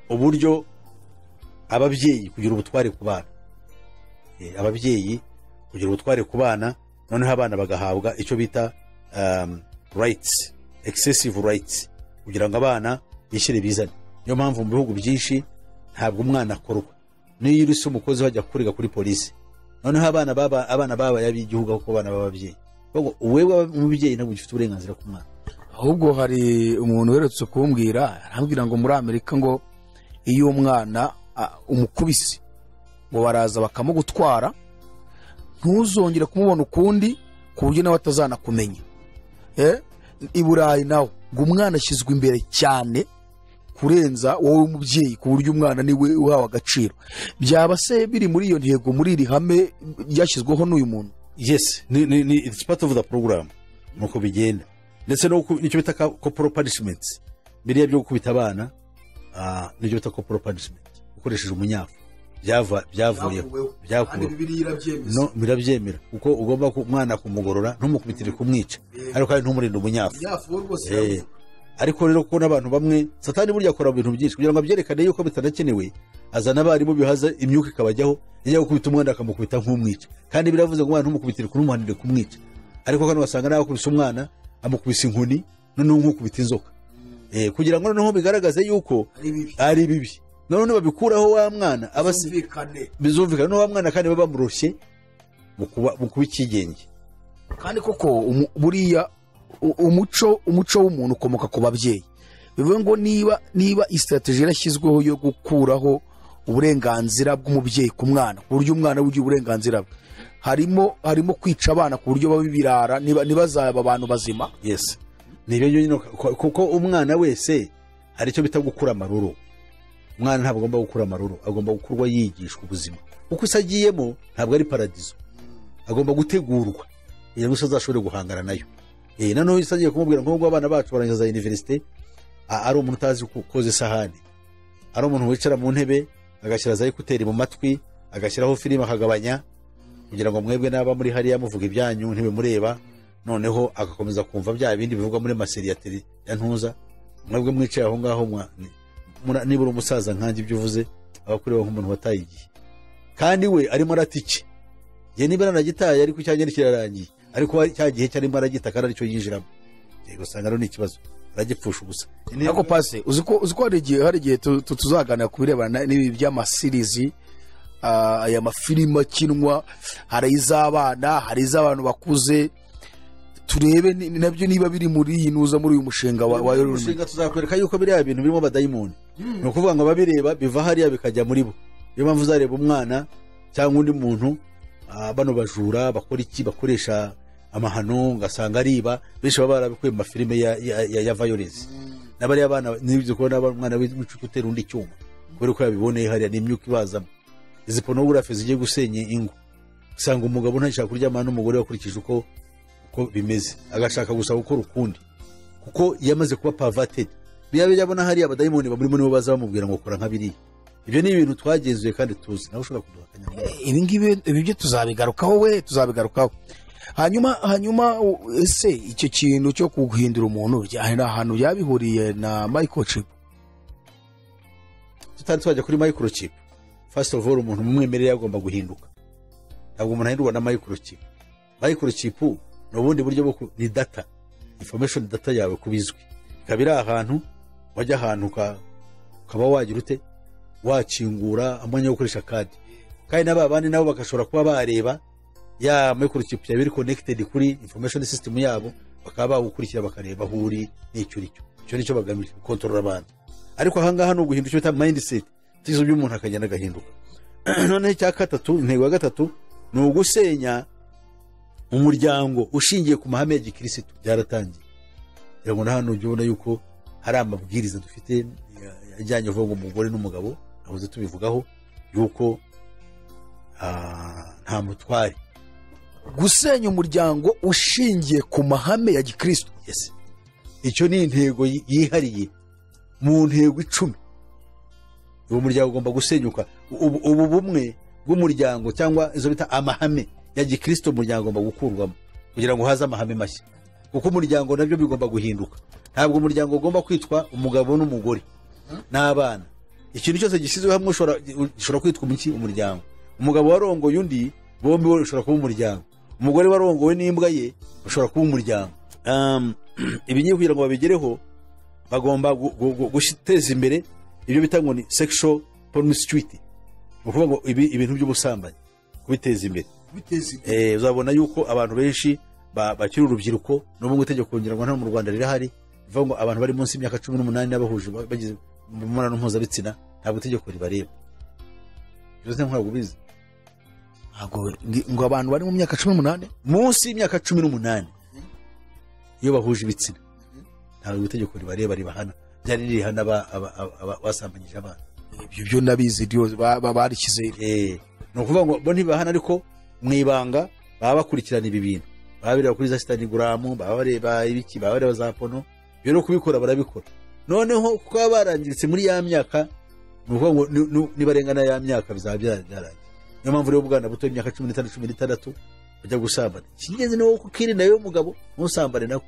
uburyo ababyeyi kugira ubutware ku bana, ababyeyi kugira ubutware ku bana, noneho abana bagahabwa icyo bita rights, excessive rights, kugira ngo abana bishyire bizane. Niyo mpamvu mu bihugu byinshi ntabwo umwana akorwa, niyo uri se umukozi wajya kurega kuri polisi, noneho abana babaye ab'igihugu kuko abana b'ababyeyi. Wewe umubyeyi ntabwo ufite uburenganzira ku mwana. Ahubwo hari umuntu uherutse kumbwira, arambwira ngo muri Amerika ngo iyo umwana umukubise ngo baraza bakamugutwara, ntuzongere kumubona ukundi ku buryo nawe atazanakumenya. I Burayi nawe ngo umwana ashyizwe imbere cyane kurenza wowe umubyeyi, ku buryo umwana niwe uhawe agaciro. Byaba se biri muri iyo ntego, muri iri hame ryashyizweho n'uyu muntu? Yes, ni it's part of the program nuko bigenda. Ndetse no nicyo bita corporal punishment, biriya byo gukubita abana, nicyo bita corporal punishment ukoresheje umunyafu. Byavuyeho, byakuweho. No birabyemera kuko ugomba umwana kumugorora, ntumukubitire kumwica, ariko kandi ntumurinde umunyafu. Ariko rero ko n'abantu bamwe, Satani burya akora ibintu byinshi kugira ngo abyerekane yuko bitanakenewe, azana abarimu bihaza imyuka ikabajyaho, yajya gukubita umwana akamukubita nk'umwica, kandi biravuze ngo umwana ntumukubitire kumuhanire kumwica, ariko kandi wasanga nawe akubise umwana amukubise inkoni, noneho nk'ukubita inzoka, kugira ngo noneho bigaragaze yuko ari bibi, noneho babikuraho wa mwana bizumvikane, noneho wa mwana kandi baba bamuroshye mu kuba ikigenge. Kandi koko buriya umuco w'umuntu ukomoka ku babyeyi, bivuze ngo niba strategy yarashyizweho yo gukuraho uburenganzira bw'umubyeyi ku mwana, ku buryo umwana ugira uburenganzira bwe, harimo kwica abana ku buryo baba ibirara ntibazaba abantu bazima. Yes, nibyo nyine, kuko umwana wese hari icyo bita gukura amaruru. Umwana ntabwo agomba gukura amaruru, agomba gukurwa yigishwa ubuzima, kuko isi agiyemo ntabwo ari paradizo, agomba gutegurwa kugira ngo azashobore guhangana nayo. Noneho isi agiye kumubwira ngo abana bacu barangiza za universite, ari umuntu utazi koza isahani, ari umuntu wicara mu ntebe agashyira za ekuteri mu matwi, agashyiraho filime akagabanya kugira ngo mwebwe naba muri hariya muvuga ibyanyu ntibimureba, noneho agakomeza kumva bya bindi bivugwa muri maseri ya tele ya ntuza, mwebwe mwicaye aho ngaho nibura umusaza nkanjye ibyo uvuze abakureba nk'umuntu wataye igihe, kandi we arimo aratike ye niba aranagitaye ariko icyanjye kirarangiye, ariko cya gihe cyarimo aragita kandi aricyo yinjiramo, yego usanga ari n'ikibazo aragipfusha ubusa. Ariko pase uzi ko hari igihe tuzaganira ku birebana n'ibi by'amasirizi, aya mafilime akinwa, hari iz'abana, hari iz'abantu bakuze, turebe nabyo niba biri muri iyi nuza muri uyu mushinga wa mushinga. Tuzakwereka yuko biriya bintu birimo abadayimoni, ni ukuvuga ngo ababireba biva hariya bikajya muri bo. Niyo mpamvu uzareba umwana cyangwa undi muntu, bano bajura bakora iki, bakoresha amahano, ugasanga ariba, benshi baba barabikuye mu mafilime ya violence. N'abariya bana nibyo kubona umwana w'inshuti utera undi icyuma kubera ko yabiboneye hariya, ni imyuka ibazamo. Izi pornography zigiye gusenya ingo, usanga umugabo ntashaka kuryamana n'umugore wakurikije uko bimeze, agashaka gusa gukora ukundi kuko yamaze kuba perverted. Biya yabona hariya abadayimoni bamurimo nibo baza bamubwira ngo kora nka biriya. Ibyo ni ibintu twagenzuye kandi tuzi, nawe ushobora kuduhakanya. Ibi ngibi ibyo tuzabigarukaho, we tuzabigarukaho. Hanyuma ese icyo kintu cyo kuguhindura umuntu hari ahantu yabihuriye na microchip? Tutari twajya kuri microchip, first of all umuntu mumwemerere agomba guhinduka. Ntabwo umuntu ahindurwa na microchip. Microchip ni ubundi buryo bwo ni data, information data yawe kubizwi, ikaba iri ahantu wajya ahantu ukaba wagira ute wakingura amwanya wo gukoresha kadi, kandi n'aba bandi nabo bagashobora kuba bareba ya microchip yawe iri connected kuri information system yabo, bakaba bagukurikira bakareba aho uri n'icyo uri cyo. Icyo nicyo bagamije, gukontorora abantu. Ariko aha ngaha ni uguhindura icyo bita mindset, ibitekerezo by'umuntu akagenda agahinduka. Noneho icya gatatu, intego ya gatatu ni ugusenya umuryango ushingiye ku mahame ya gikirisitu. Byaratangiye, kugira ngo na hano ujye ubona yuko hari amabwiriza dufite ajyanye uvuga ngo umugore n'umugabo, nahoze tubivugaho yuko nta mutware. Gusenya umuryango ushingiye ku mahame ya gikristo. Yes, icyo ni intego yihariye mu ntego 10. Uwo muryango ugomba gusenyuka. Ubu bumwe bw'umuryango cyangwa izo bita amahame ya gikristo, umuryango ugomba gukurwamo kugira ngo haze amahame mashya, kuko umuryango nabyo bigomba guhinduka. Ntabwo umuryango ugomba kwitwa umugabo n'umugore n'abana. Ikintu cyose gishyizwe hamwe ushobora kwitwa umuryango. Umugabo warongoye undi, bombi ushobora kuba umuryango. Umugore warongowe n'imbwa ye ushobora kuba umuryango. Ibi ngiye kugira ngo babigereho bagomba guteza imbere ibyo bita ngo ni sexual promiscuity, ni ukuvuga ngo ibintu by'ubusambanyi kubiteza imbere. Uzabona yuko abantu benshi bakiri urubyiruko, n'ubu ngo itegeko ngira ngo hano mu Rwanda rirahari rivuga ngo abantu bari munsi y'imyaka 18 n'abahuje bagize imibonano mpuzabitsina ntabwo itegeko ribareba. Ibyo ntabwo ubizi. Ntabwo ngo abantu bari mu myaka 18, munsi y'imyaka 18 iyo bahuje ibitsina ntabwo itegeko ribareba, ribahana. Byari rihana basambanyije abana. Ibyo byo nabizi barishyize. Ni ukuvuga ngo bo ntibahana, ariko mu ibanga baba bakurikirana ibi bintu, baba bareba kuri za Instagram, baba bareba ibiki, baba bareba za pono. Ibyo no kubikora barabikora. Noneho kuko baba barangiritse muri ya myaka Ni ukuvuga ngo nibarengana ya myaka bizaba byarangiye. Niyo mpamvu rero ubwana buto imyaka 15 16 bajya gusambana. Icy'ingenzi ni wowe kukirinda yewe mugabo, ntusambane nako,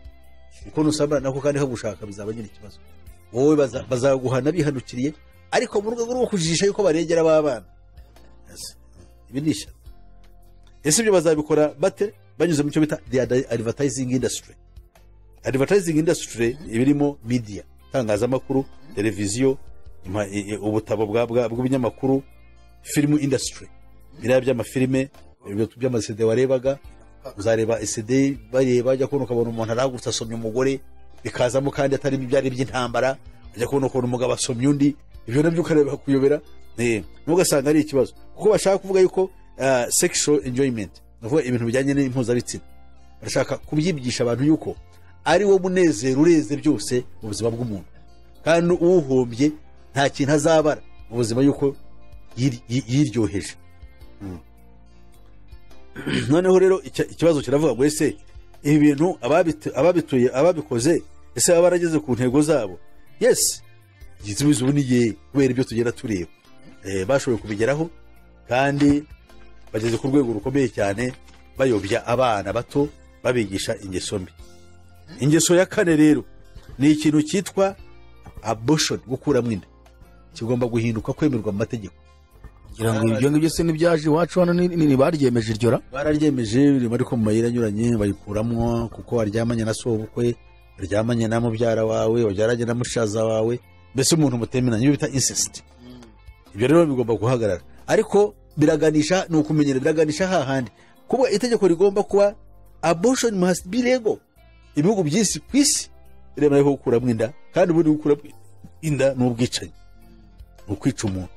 kuko nusambana nako kandi kagushaka bizaba nyine ikibazo. Wowe bazaguhana bihanukiriye, ariko mu rwego rwo kujijisha yuko barengera b'abana. Yes. Ibi ni ishyano. Ese ibyo bazabikora bate? Banyuze mu cyo bita the advertising industry. Advertising industry ibirimo media, itangazamakuru, televiziyo, ubutabo bw'ibinyamakuru, film industry, biriya by'amafilime, ibyo by'amasede warebaga, uzareba CD bareba, ujya kubona ukabona umuntu arahagurutse asomye umugore, bikazamo kandi atari ibyari by'intambara, ujya kubona ukuntu umugabo asomye undi, ibyo nabyo ukareba kuyobera, ntugasanga ari ikibazo, kuko bashaka kuvuga yuko sexual enjoyment, ni ukuvuga ibintu bijyanye n'impuzabitsina, barashaka kubyigisha abantu yuko ari wo munezero ureze byose mu buzima bw'umuntu, kandi uwuhombye nta kintu azabara mu buzima yuko yiryoheje. Noneho rero ikibazo kiravuga ngo ese ibi bintu ababituye, ababikoze, ese baba barageze ku ntego zabo? Yes, igisubizo ubu ni ye, kubera ibyo tugenda tureba. Bashoboye kubigeraho kandi bageze ku rwego rukomeye cyane, bayobya abana bato babigisha ingeso mbi. Ingeso ya kane rero ni ikintu cyitwa abortion, gukuramo inda, kigomba guhinduka kwemerwa mu mategeko. Ngira ngo ibyo ngibyo se n'ibyaje iwacu hano ni baryemeje iryo ra? Bararyemeje, birimo ariko mu mayira anyuranye bayikuramwo, kuko waryamanye na sobukwe, waryamanye na mubyara wawe, wabyaranye na mushaza wawe, mbese umuntu mutemeranya, ibyo bita incest. Ibyo rero bigomba guhagarara, ariko biraganisha, ni ukumenyera, biraganisha hahandi kuba itegeko rigomba kuba abortion must be legal. Ibihugu byinshi ku isi biremera ko gukuramo inda, kandi ubundi gukuramo inda ni ubwicanyi, ni ukwica umuntu.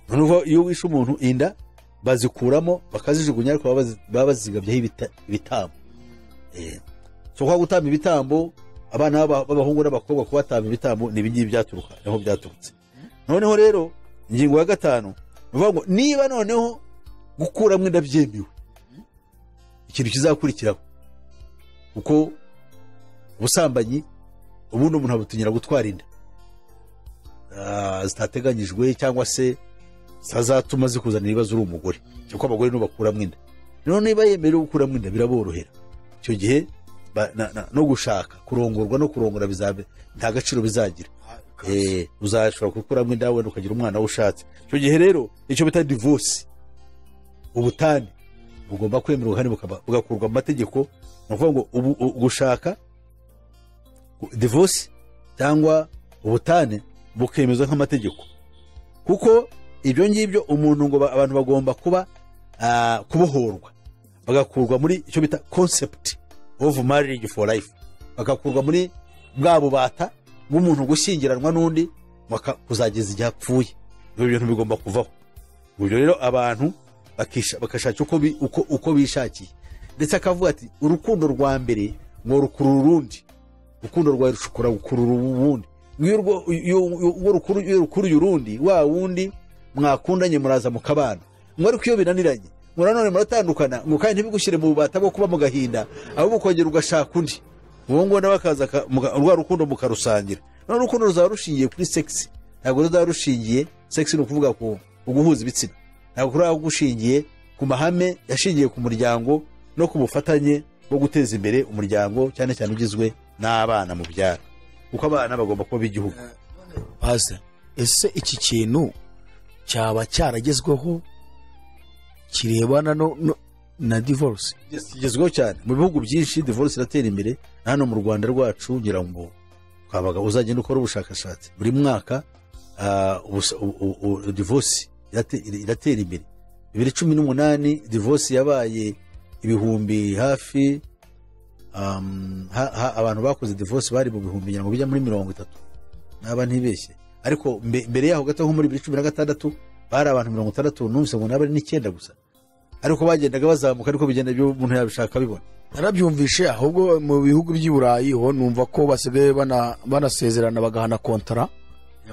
Noneho iyo wishe umuntu inda bazikuramo bakazijugunya, ariko baba bazigabyeho ibitambo. So kwa gutamba ibitambo, abana b'abahungu n'abakobwa kubatamba ibitambo ni ibingibi byaturuka, niho byaturutse. Noneho rero ingingo ya gatanu bivuga ngo niba noneho gukuramo inda byemewe, ikintu kizakurikiraho, kuko ubusambanyi ubundi umuntu abutinyira gutwara inda zitateganyijwe cyangwa se zazatuma zikuzanira ibibazo uri umugore, kuko abagore nibo bakuramo inda. Noneho niba yemerewe gukuramo inda biraborohera, icyo gihe no gushaka kurongorwa no kurongora bizabe nta gaciro bizagira. Uzashobora gukuramo inda wenda ukagira umwana wo ushatse. Icyo gihe rero icyo bita divorce, ubutane bugomba kwemerwa kandi bugakurwa mu mategeko. Ni ukuvuga ngo gushaka divorce cyangwa ubutane bukemezwa nk'amategeko, kuko ibyo ngibyo umuntu ngo abantu bagomba kuba kubohorwa, bagakurwa muri icyo bita concept of marriage for life, bagakurwa muri bwa bubata bw'umuntu gushyingiranwa n'undi kuzageza igihe apfuye. Ibyo bintu bigomba kuvaho. Ibyo rero abantu bakashaka uko bishakiye. Ndetse akavuga ati urukundo rwa mbere ngo rukurura urundi, urukundo rwawe rushobora gukurura uwundi, iyo rukuruye urundi, wa wundi mwakundanye muraza mukabana, ngo ariko iyo binaniranye ngo nanone muratandukana, ngo kandi ntibigushyire mu bubata bwo kuba mu gahinda, ahubwo ukongera ugashaka undi, uwo nguwo nawe akaza rwa rukundo mukarusangira. None urukundo ruzaba rushingiye kuri sex, ntabwo ruzaba rushingiye, sex ni ukuvuga ku guhuza ibitsina, ntabwo ruzaba rushingiye ku mahame yashingiye ku muryango no ku bufatanye bwo guteza imbere umuryango, cyane cyane ugizwe n'abana mu byaro, kuko abana bagomba kuba b'igihugu. Pastor, ese iki kintu cyaba cyaragezweho kirebana na divorce? Kigezweho cyane mu bihugu byinshi, divorce iratera imbere. Hano mu Rwanda rwacu ngira ngo twabaga uzagenda ukora ubushakashatsi buri mwaka, divorce iratera imbere. 2018 divorce yabaye ibihumbi hafi, abantu bakoze divorce bari mu bihumbi ngira ngo bijya muri 30 naba ntibeshye, ariko mbere yaho gato nko muri 2016 bari abantu 60, numvise ngo naba ari 9 gusa, ariko bagendaga bazamuka, ariko bigenda ibyo umuntu yabishaka bibona. Narabyumvishe, ahubwo mu bihugu by'i Burayi ho numva ko basigaye banasezerana bagahana kontara.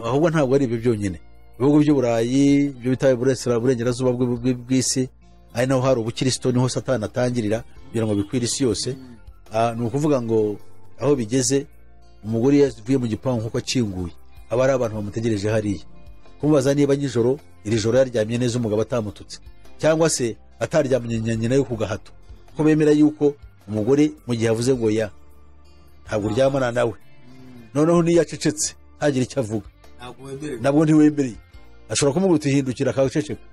Ahubwo ntabwo ari ibyo byonyine, ibihugu by'i Burayi ibyo bita Burengerazuba bw'isi, ari naho hari ubukristo, niho Satani atangirira kugira ngo bikwire isi yose. Ni ukuvuga ngo aho bigeze umugore yavuye mu gipangu nkuko akinguye, aba ari abantu bamutegereje hariya. Kumubaza niba nijoro iri joro yaryamye neza umugabo atamututse, cyangwa se ataryamye nyina yo ku gahato, ko bemera yuko umugore mu gihe avuze ngo ya ntabwo uryamana nawe, noneho niyo acecetse ntagire icyo avuga nabwo ntiwemereye, ashobora kumubwira uti hindukira akaceceka,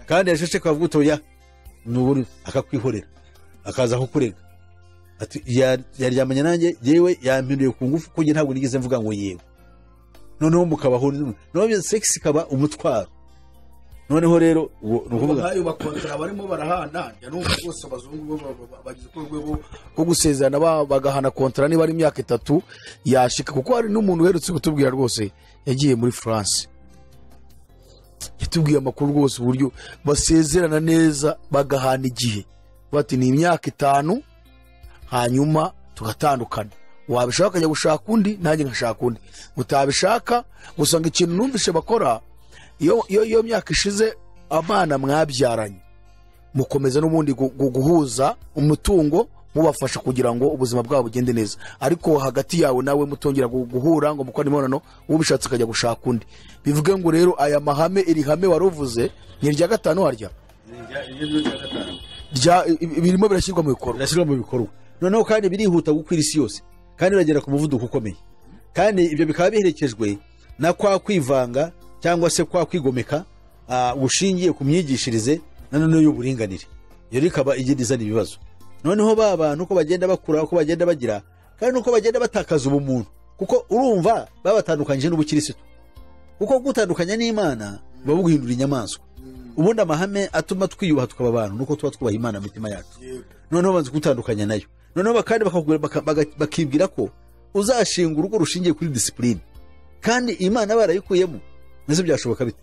kandi yaceceka avuga uti oya n'ubundi akakwihorera akaza kukurega ati yaryamanye nanjye yewe yampinduye ku ngufu kuko ntabwo nigeze mvuga ngo yewe. Noneho mukabaho, noneho sex ikaba umutwaro. Noneho rero nukuvuga ayo bakontra barimo barahana ya numva bose abazungu bagize ko rwego ko gusezerana bagahana kontra niba ari imyaka 3 yashika, kuko hari n'umuntu uherutse kutubwira rwose yagiye muri France yatubwiye amakuru rwose uburyo basezerana neza bagahana igihe bati ni imyaka 5 hanyuma tugatandukana, wabishaka kujya gushaka undi nanjye nkashaka undi, utabishaka gusanga ikintu numvishe bakora iyo myaka ishize abana mwabyaranye mukomeza n'ubundi guhuza umutungo mubafasha kugira ngo ubuzima bwabo bugende neza, ariko hagati yawe nawe mutongera guhura ngo mukore imibonano, ubishatse akajya gushaka undi. Bivuge ngo rero aya mahame, iri hame waruvuze ni irya 5 harya birimo birashyirwa mu bikorwa, birashyirwa mu bikorwa. Noneho kandi birihuta gukwira isi yose kandi biragera ku muvuduko ukomeye, kandi ibyo bikaba biherekejwe na kwa kwivanga cyangwa se kwa kwigomeka gushingiye ku myigishirize nanone y'uburinganire, iyo rikaba igenda izana ibibazo. Noneho ba bantu uko bagenda bakura, uko bagenda bagira, kandi uko bagenda batakaza ubumuntu, kuko urumva babatandukanyije n'ubukirisitu, kuko gutandukanya n'Imana biba buguhindura inyamaswa. Ubundi amahame atuma twiyubaha tukaba abantu nuko tuba twubaha Imana mu mitima yacu, noneho banze gutandukanya nayo. Noneho kandi bakibwira ko uzashinga urugo rushingiye kuri discipline, kandi Imana barayikuyemo. Nese byashoboka bite?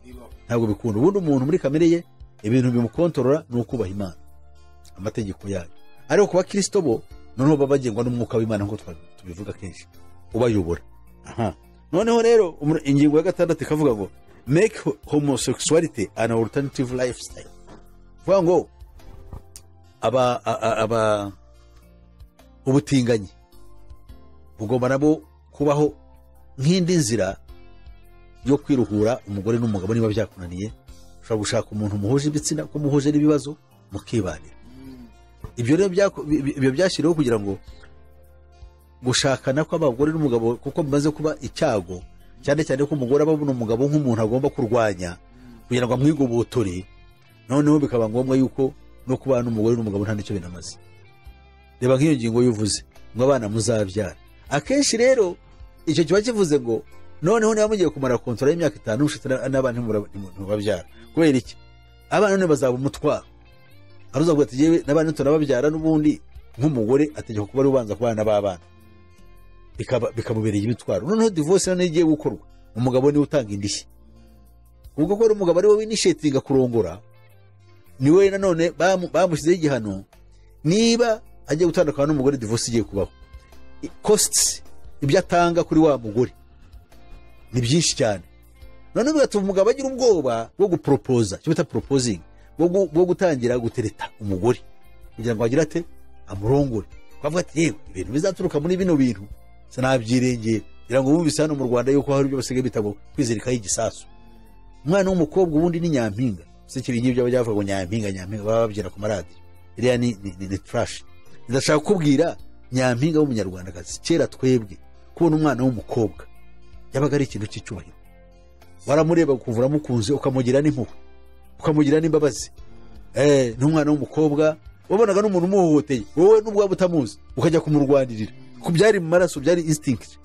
Ntabwo bikunda. Ubundi umuntu muri kamere ye ibintu bimukontorora ni ukubaha Imana, amategeko yayo. Ariko kuba Kristo bo noneho babagengwa n'umwuka w'Imana nkuko tubivuga kenshi ubayobora. Aha noneho rero ingingo ya 6 ikavuga ngo make homosexuality an alternative lifestyle. Vuga ngo aba ubutinganyi bugomba nabo kubaho nk'indi nzira yo kwiruhura umugore n'umugabo. Niba byakunaniye ushobora gushaka umuntu muhuje ibitsina ko muhuje n'ibibazo mukibanira. Ibyo rero ibyo byashyiriweho kugira ngo gushakana kw'abagore n'umugabo, kuko bimaze kuba icyago cyane cyane ko umugore ababona umugabo nk'umuntu agomba kurwanya kugira ngo amwigobotore, noneho bikaba ngombwa yuko no kubana n'umugore n'umugabo nta nicyo binamaze. Reba nk'iyo ngingo yuvuze ngo abana muzabyara, akenshi rero icyo kiba kivuze ngo noneho niba mugiye kumara kontora y'imyaka 5 mushitse n'abana ntimubabyara. Kubera iki? Abana none bazaba umutwaro. Aruza kugira ati yewe n'abana turababyara n'ubundi nk'umugore ategeka kuba ari ubanza kubana n'abana, bikamubereye imitwaro. Noneho divorce none igiye gukorwa, umugabo niwe utanga indishyi, ubwo ko ari umugabo ari we initiatinga kurongora, niwe nanone bamushyizeho igihano. Niba agiye gutandukana n'umugore divorce igiye kubaho, costs ibyo atanga kuri wa mugore ni byinshi cyane. Noneho bigatuma umugabo agira ubwoba bwo gupropoza, icyo bita proposing, bwo gutangira gutereta umugore kugira ngo agire ate amurongore. Twavuga ati yewe ibintu bizaturuka muri bino bintu sinabyirengera. Ngira ngo bumvise hano mu Rwanda yuko hari ibyo basigaye bita ngo kwizirikaho igisasu. Umwana w'umukobwa ubundi ni nyampinga, se ibi ngibyo byavuga ngo nyampinga nyampinga baba babyina ku maradiyo, iriya ni trash. Ndashaka kukubwira nyampinga w'umunyarwandakazi, kera twebwe kubona umwana w'umukobwa yabaga ari ikintu cy'icyubahiro, waramureba ukuvura mukunze ukamugira n'impuhwe ukamugira n'imbabazi. N'umwana w'umukobwa wabonaga n'umuntu umuhohoteye wowe n'ubwo waba utamuzi ukajya kumurwanirira, kuko byari mu maraso, byari instinct.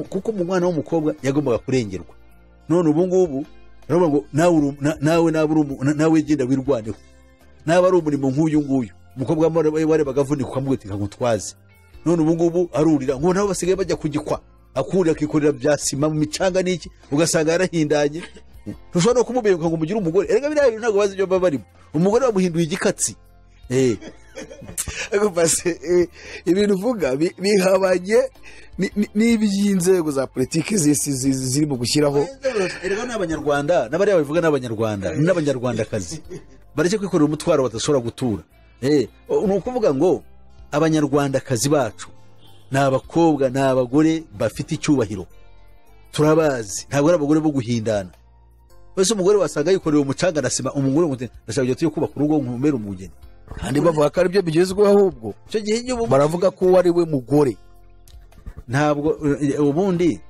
Kuko umwana w'umukobwa yagombaga kurengerwa. None ubu ngubu baravuga ngo nawe genda wirwaneho, naba ari umurimo nk'uyu nguyu umukobwa warebaga avunika ukamubwira uti nkutwaze. None ubu ngubu arurira ngo nabo basigaye bajya kugikwa, akurira akikorera bya sima mu micanga n'iki, ugasanga yarahindanye. Ntushobora no kumubenguka ngo umugire umugore. Erega biriya bintu ntabwo bazi ibyo baba barimo. Umugore bamuhinduye igikatsi. Ibintu uvuga bihabanye n'iby'inzego za politiki z'isi zirimo gushyiraho. Erega n'abanyarwanda n'abariya babivuga n'abanyarwanda n'abanyarwandakazi bareke kwikorera umutwaro badashobora gutura. Ni ukuvuga ngo abanyarwandakazi bacu ni abakobwa ni abagore bafite icyubahiro, turabazi, ntabwo ari abagore bo guhindana. Wese umugore wasanga yikoreye umucanga na sima, umugore ngo ndashaka kujya tuyo kubaka urugo nkumere umugeni. Kandi bavuga ko aribyo bigezweho ahubwo. Icyo gihe iyo baravuga ko uwo ari we mugore. Ntabwo ubundi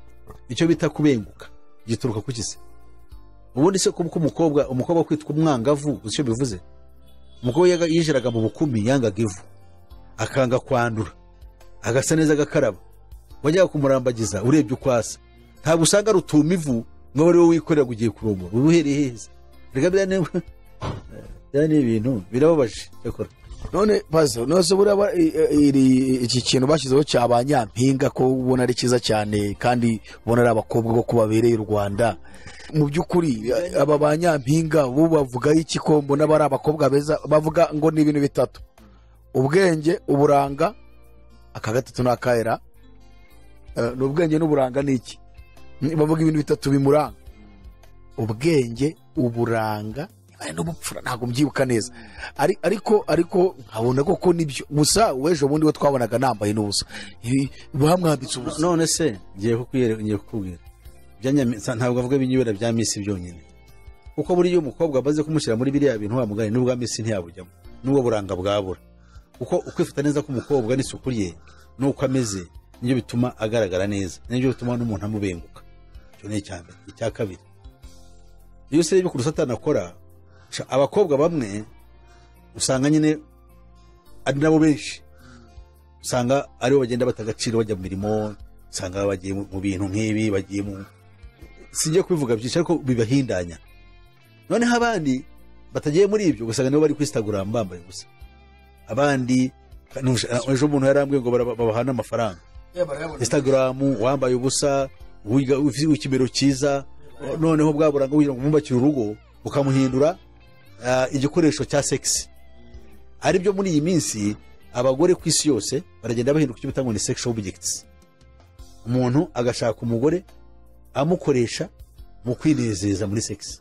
icyo bita kubenguka gituruka ku kise. Ubundi se kuko umukobwa kwitwa umwangavu icyo bivuze, umukobwa yijiraga mu bukumi yangaga ivu, akanga kwandura, agasa neza agakaraba, wajyaga kumurambagiza urebye uko asa, ntabwo usanga rutuma ivu ngo ari wowe wikorera ugiye kurongora, ubuhereye heza. Rega bya ni ibintu birababaje cyakora. None pazo nose buraba iki kintu bashyizeho cya banyampinga ko ubona ari cyiza cyane kandi ubona ari abakobwa ko kubabereye u Rwanda. Mu by'ukuri aba banyampinga bo bavuga iki ko mbona bari abakobwa beza? Bavuga ngo ni ibintu bitatu: ubwenge, uburanga, aka gatatu n'akahera. N'ubwenge n'uburanga ni iki? Bavuga ibintu bitatu bimuranga: ubwenge, uburanga n'ubupfura. Ntabwo mbyibuka neza ariko nkabona koko nibyo. Gusa wejo bundi we twabonaga nambaye n'ubusa, bamwambitse ubusa. None se ngiye kukubwira ntabwo avuga ibinyibera bya misi byonyine, kuko buriya umukobwa amaze kumushyira muri biriya bintu wa mugani n'ubwa misi ntiyabujyamo, n'ubwo buranga bwabura. Kuko ukwifata neza k'umukobwa n'isuku ye n'uko ameze nibyo bituma agaragara neza, nibyo bituma n'umuntu amubenguka. Icyo ni icya mbere. Icya kabiri, iyo urebye ukuntu Satani akora, abakobwa bamwe usanga nyine ari nabo benshi, usanga aribo bagenda bata agaciro bajya mu mirimo, usanga bagiye mu bintu nk'ibi, bagiye mu singiye kubivuga byinshi ariko bibahindanya. Noneho abandi batagiye muri ibyo ugasanga nibo bari kuri Instagram bambaye gusa. Abandi ejo umuntu yarambwiye ngo babahana amafaranga Instagram wambaye ubusa, w'ikimero cyiza, noneho bwaburanga kugira ngo mwubakire urugo ukamuhindura igikoresho cya sex. Ari byo muri iyi minsi abagore ku isi yose baragenda bahinduka icyo bita ngo ni sexual objects. Umuntu agashaka umugore amukoresha mu kwinezeza muri sex,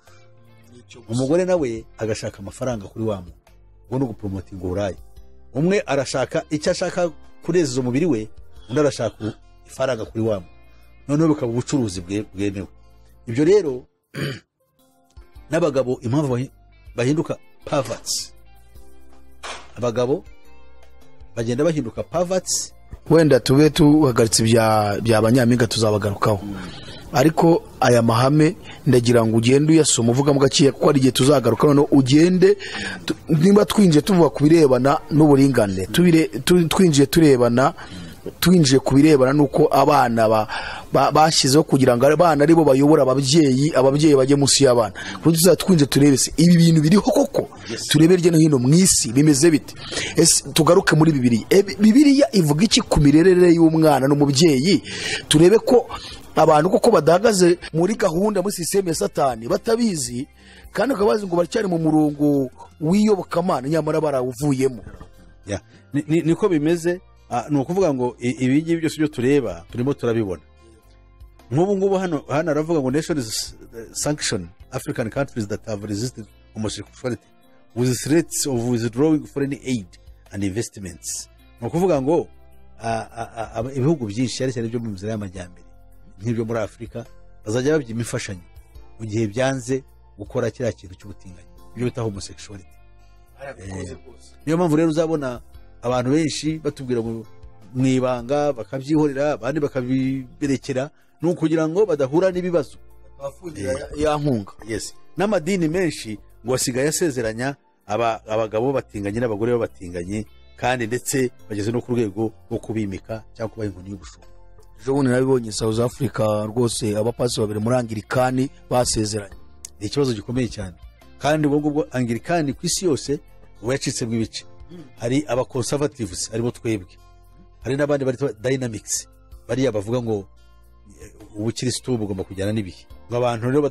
umugore nawe agashaka amafaranga kuri wa muntu. Ubwo ni ugupromotinga uburaya. Umwe arashaka icyo ashaka kunezeza umubiri we, undi arashaka ifaranga kuri wa muntu, noneho bikaba ubucuruzi bwemewe. Ibyo rero n'abagabo impamvu bahinduka perverts, abagabo bagenda bahinduka perverts. Wenda tube tuhagaritse bya banyampinga tuzabagarukaho, ariko aya mahame ndagira ngo ugende uyasoma uvuga mu gakiye, kuko ari igihe tuzagaruka. Noneho ugende nimba twinjiye tuvuga ku birebana n'uburinganire, twinjiye turebana, twinjiye ku birebana nuko abana bashyizeho kugira ngo abana aribo bayobora ababyeyi, ababyeyi bajye munsi y'abana. Kuko tuzatwinjiye turebe se ibi bintu biriho koko, turebe hirya no hino mu isi bimeze bite. Ese tugaruke muri Bibiliya, Bibiliya ivuga iki ku mirerere y'umwana n'umubyeyi? Turebe ko abantu koko badahagaze muri gahunda muri system ya Satani batabizi, kandi bakaba bazi ngo baracyari mu murongo w'iyobokamana nyamara barawuvuyemo. Niko bimeze. Ni ukuvuga ngo ibi ngibi byose byo tureba turimo turabibona. Nk'ubu ngubu hano aravuga ngo nations sanction African countries that have resisted homosexuality with threats of withdrawing foreign aid and investments. Ni ukuvuga ngo ibihugu byinshi cyane cyane byo mu nzira y'amajyambere nk'ibyo muri Afurika bazajya babyima imfashanyo mu gihe byanze gukora kiriya kintu cy'ubutinganyi, ibyo bita homosexuality. Niyo mpamvu rero uzabona abantu benshi batubwira ngo mu ibanga bakabyihorera, abandi bakabiberekera, ni ukugira ngo badahura n'ibibazo ya nkunga. Yes. N'amadini menshi ngo asigaye asezeranya abagabo batinganye n'abagore babatinganye, kandi ndetse bageze no ku rwego rwo kubimika cyangwa kubaha inkoni y'ubushumba. Ejo bundi nabibonye South Africa rwose abapasi babiri muri Anglikani basezeranye. Ni ikibazo gikomeye cyane, kandi ubwo ngubwo Anglikani ku isi yose ubu yacitsemo ibice. Hari aba conservatives aribo twebwe, hari n'abandi bari dynamics bariya bavuga ngo ubukristo bugomba kujyana n'ibihe, ngo abantu rero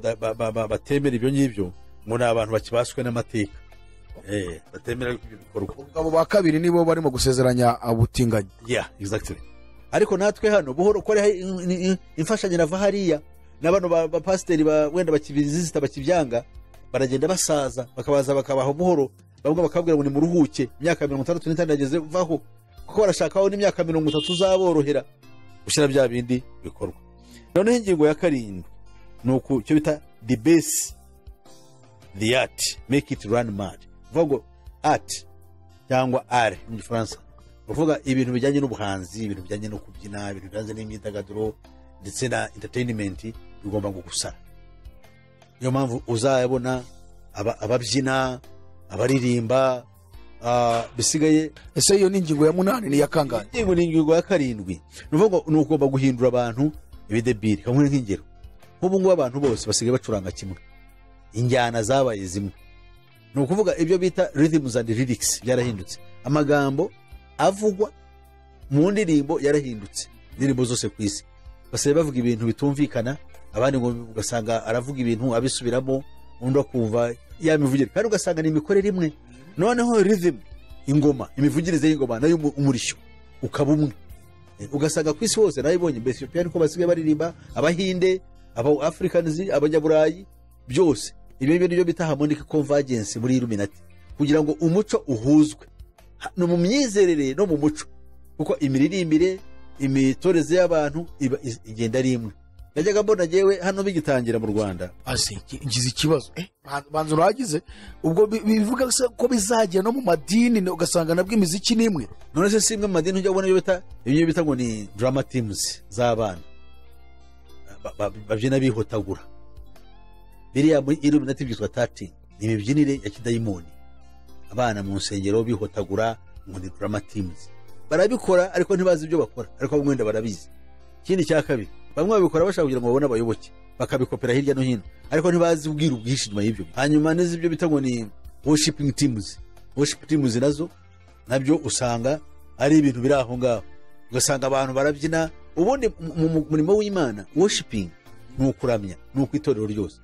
batemera ibyo ngibyo ngo ni abantu bakibaswe n'amateka, batemera ibyo bikorwa. Abo ba kabiri nibo barimo gusezeranya abutinganyi. Yeah, exactly. Ariko natwe hano buhoro ko ari imfashanyo nava hariya n'abano ba pasiteri wenda bakibizita bakibyanga, baragenda basaza bakabaza bakabaha buhoro, bamwe bakabwira ngo ni muruhuke imyaka 65 yageze vaho, kuko barashakaho n'imyaka 30 uzaborohera gushyira bya bindi bikorwa. Noneho ingingo ya 7 ni uku cyo bita debase The art, make it run mad. Uvuga ngo art cyangwa art mu Gifaransa, uvuga ibintu bijyanye n'ubuhanzi, ibintu bijyanye no kubyina, ibintu bijyanye n'imyidagaduro ndetse na entertainment, bigomba ngo gusara. Niyo mpamvu uzayabona ababyina, abaririmba, bisigaye. Ese iyo ni ingingo ya munani, ni iya kangahe? Ingingo ni ingingo ya karindwi. Ni ukuvuga ngo ni ugomba guhindura abantu ibidebiri. Kamwe nk'ingero, nk'ubu ngubu abantu bose basigaye bacuranga kimwe, injyana zabaye zimwe. Ni ukuvuga ibyo bita rhythms and lyrics byarahindutse, amagambo avugwa mu ndirimbo yarahindutse. Indirimbo zose ku isi basigaye bavuga ibintu bitumvikana, abandi ngo ugasanga aravuga ibintu abisubiramo, undi akumva ya mivugire, kandi ugasanga ni imikorere imwe. Noneho rhythm, ingoma, imivugirize y'ingoma nayo, umurishyo ukaba umwe. Ugasanga ku isi hose, nayibonye mbese Ethiopia niko basigaye baririmba, Abahinde, aba Africans, Abanyaburayi, byose. Ibyo ngibyo nibyo bita harmonic convergence muri Illuminati, kugira ngo umuco uhuzwe. No mu myizerere no mu muco, kuko imiririmbire, imitoreze y'abantu iba igenda ari imwe. Najyaga mbona njyewe hano bigitangira mu Rwanda. Ase ngize ikibazo, banza uragize ubwo bivuga se ko bizagera no mu madini, ugasanga nabwo imiziki ni imwe? None se si imwe mu madini? Ujya ubona ibyo bita, ibyo bita ngo ni drama teams z'abana babyina bihotagura. Biriya muri Illuminati byitwa tatting, ni imibyinire ya kidayimoni. Abana mu nsengero bihotagura ngo ni drama teams, barabikora ariko ntibazi ibyo bakora, ariko bamwe wenda barabizi. Ikindi cya kabiri, bamwe babikora bashaka kugira ngo babone abayoboke, bakabikopera hirya no hino, ariko ntibazi ubwiru bwinshi nyuma y'ibyo. Hanyuma n'izibyo bita ngo ni worshiping teams, worship teams nazo nabyo usanga ari ibintu biri aho ngaho, ugasanga abantu barabyina. Ubundi mu murimo w'Imana, worshiping ni ukuramya, ni uko itorero ryose,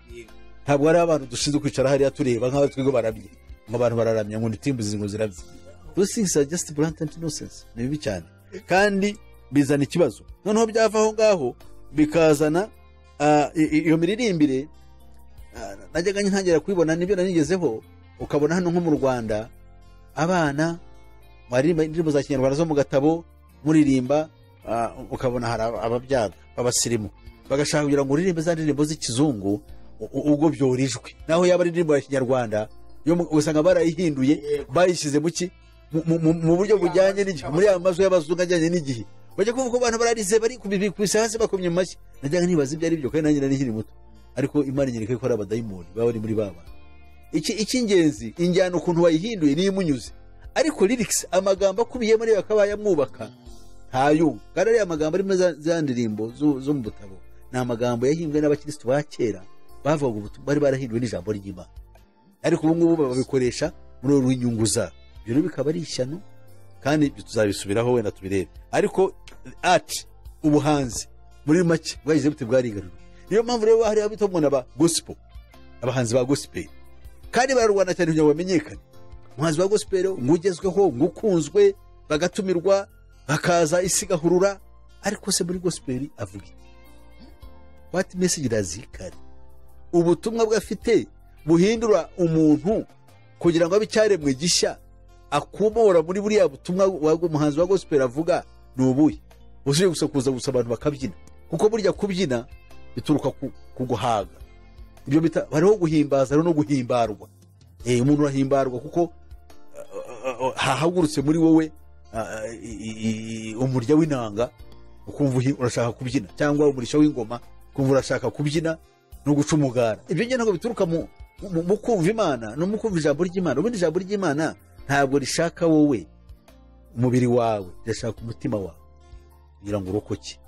ntabwo ari abantu dushinzwe kwicara hariya tureba nk'aho twebwe barabye, ngo abantu bararamya, ngo ni teams ngo zirabye. Those things are just blatant nonsense. Ni bibi cyane kandi bizana ikibazo. Noneho byava aho ngaho bikazana iyo miririmbire. Najyaga ntangira kubibona, nibyo nanigezeho. Ukabona hano nko mu Rwanda abana baririmba indirimbo za Kinyarwanda zo mu gatabo, muririmba, ukabona hari ababyaga b'abasirimu bagashaka kugira ngo uririmbe za ndirimbo z'ikizungu, ubwo byorijwe naho yaba ari indirimbo ya Kinyarwanda yo ugasanga barayihinduye, bayishyize mu ki, mu buryo bujyanye n'igihe, muri ya mazwi y'abazungu ajyanye n'igihe. Bajya kuvuga ko abantu bararize, bari kubikubise hasi, bakomye mu mashyi. Najyaga nibaza ibyo ari byo, kandi nanjye nari nkiri muto, ariko Imana inyereka ko ari abadayimoni baba bari muri ba bantu. Iki icy'ingenzi, injyana ukuntu wayihinduye niyo imunyuze, ariko lyrics, amagambo akubiyemo niyo akaba yamwubaka, ntayumva. Kandi ariya magambo ari muri za ndirimbo zo mu butabo ni amagambo yahimbwe n'abakirisitu ba kera bavugaga ubutumwa, bari barahinduwe n'ijambo ry'Imana, ariko ubu ngubu babikoresha muri uru rw'inyungu zabo. Ibyo rero bikaba ari ishyano, kandi ibyo tuzabisubiraho wenda tubirebe. Ariko art, ubuhanzi muri make, bwagize bute? Bwarigaruriwe. Niyo mpamvu rero hariya bita ngo aba gospel, abahanzi ba gospel, kandi bararwana cyane kugira ngo bamenyekane. Umuhanzi wa gospel ngo ugezweho, ngo ukunzwe, bagatumirwa, bakaza, isi igahurura. Ariko se muri gospel avuga iki? What message does he carry? Ubutumwa bwe afite buhindura umuntu kugira ngo abe icyaremwe gishya, akumora muri buriya butumwa umuhanzi wa gospel avuga ni ubuhe? Usibye gusa kuza gusa abantu bakabyina, kuko burya kubyina bituruka ku guhaga, ibyo bita hariho guhimbaza, hariho no guhimbarwa. Umuntu urahimbarwa kuko hahagurutse muri wowe umurya w'inanga, ukumva urashaka kubyina, cyangwa umurishyo w'ingoma, ukumva urashaka kubyina no guca umugara. Ibyo ngibyo ntabwo bituruka mu kumva Imana no mu kumva ijambo ry'Imana. Ubundi ijambo ry'Imana ntabwo rishaka wowe umubiri wawe, rirashaka umutima wawe kugira ngo urokoke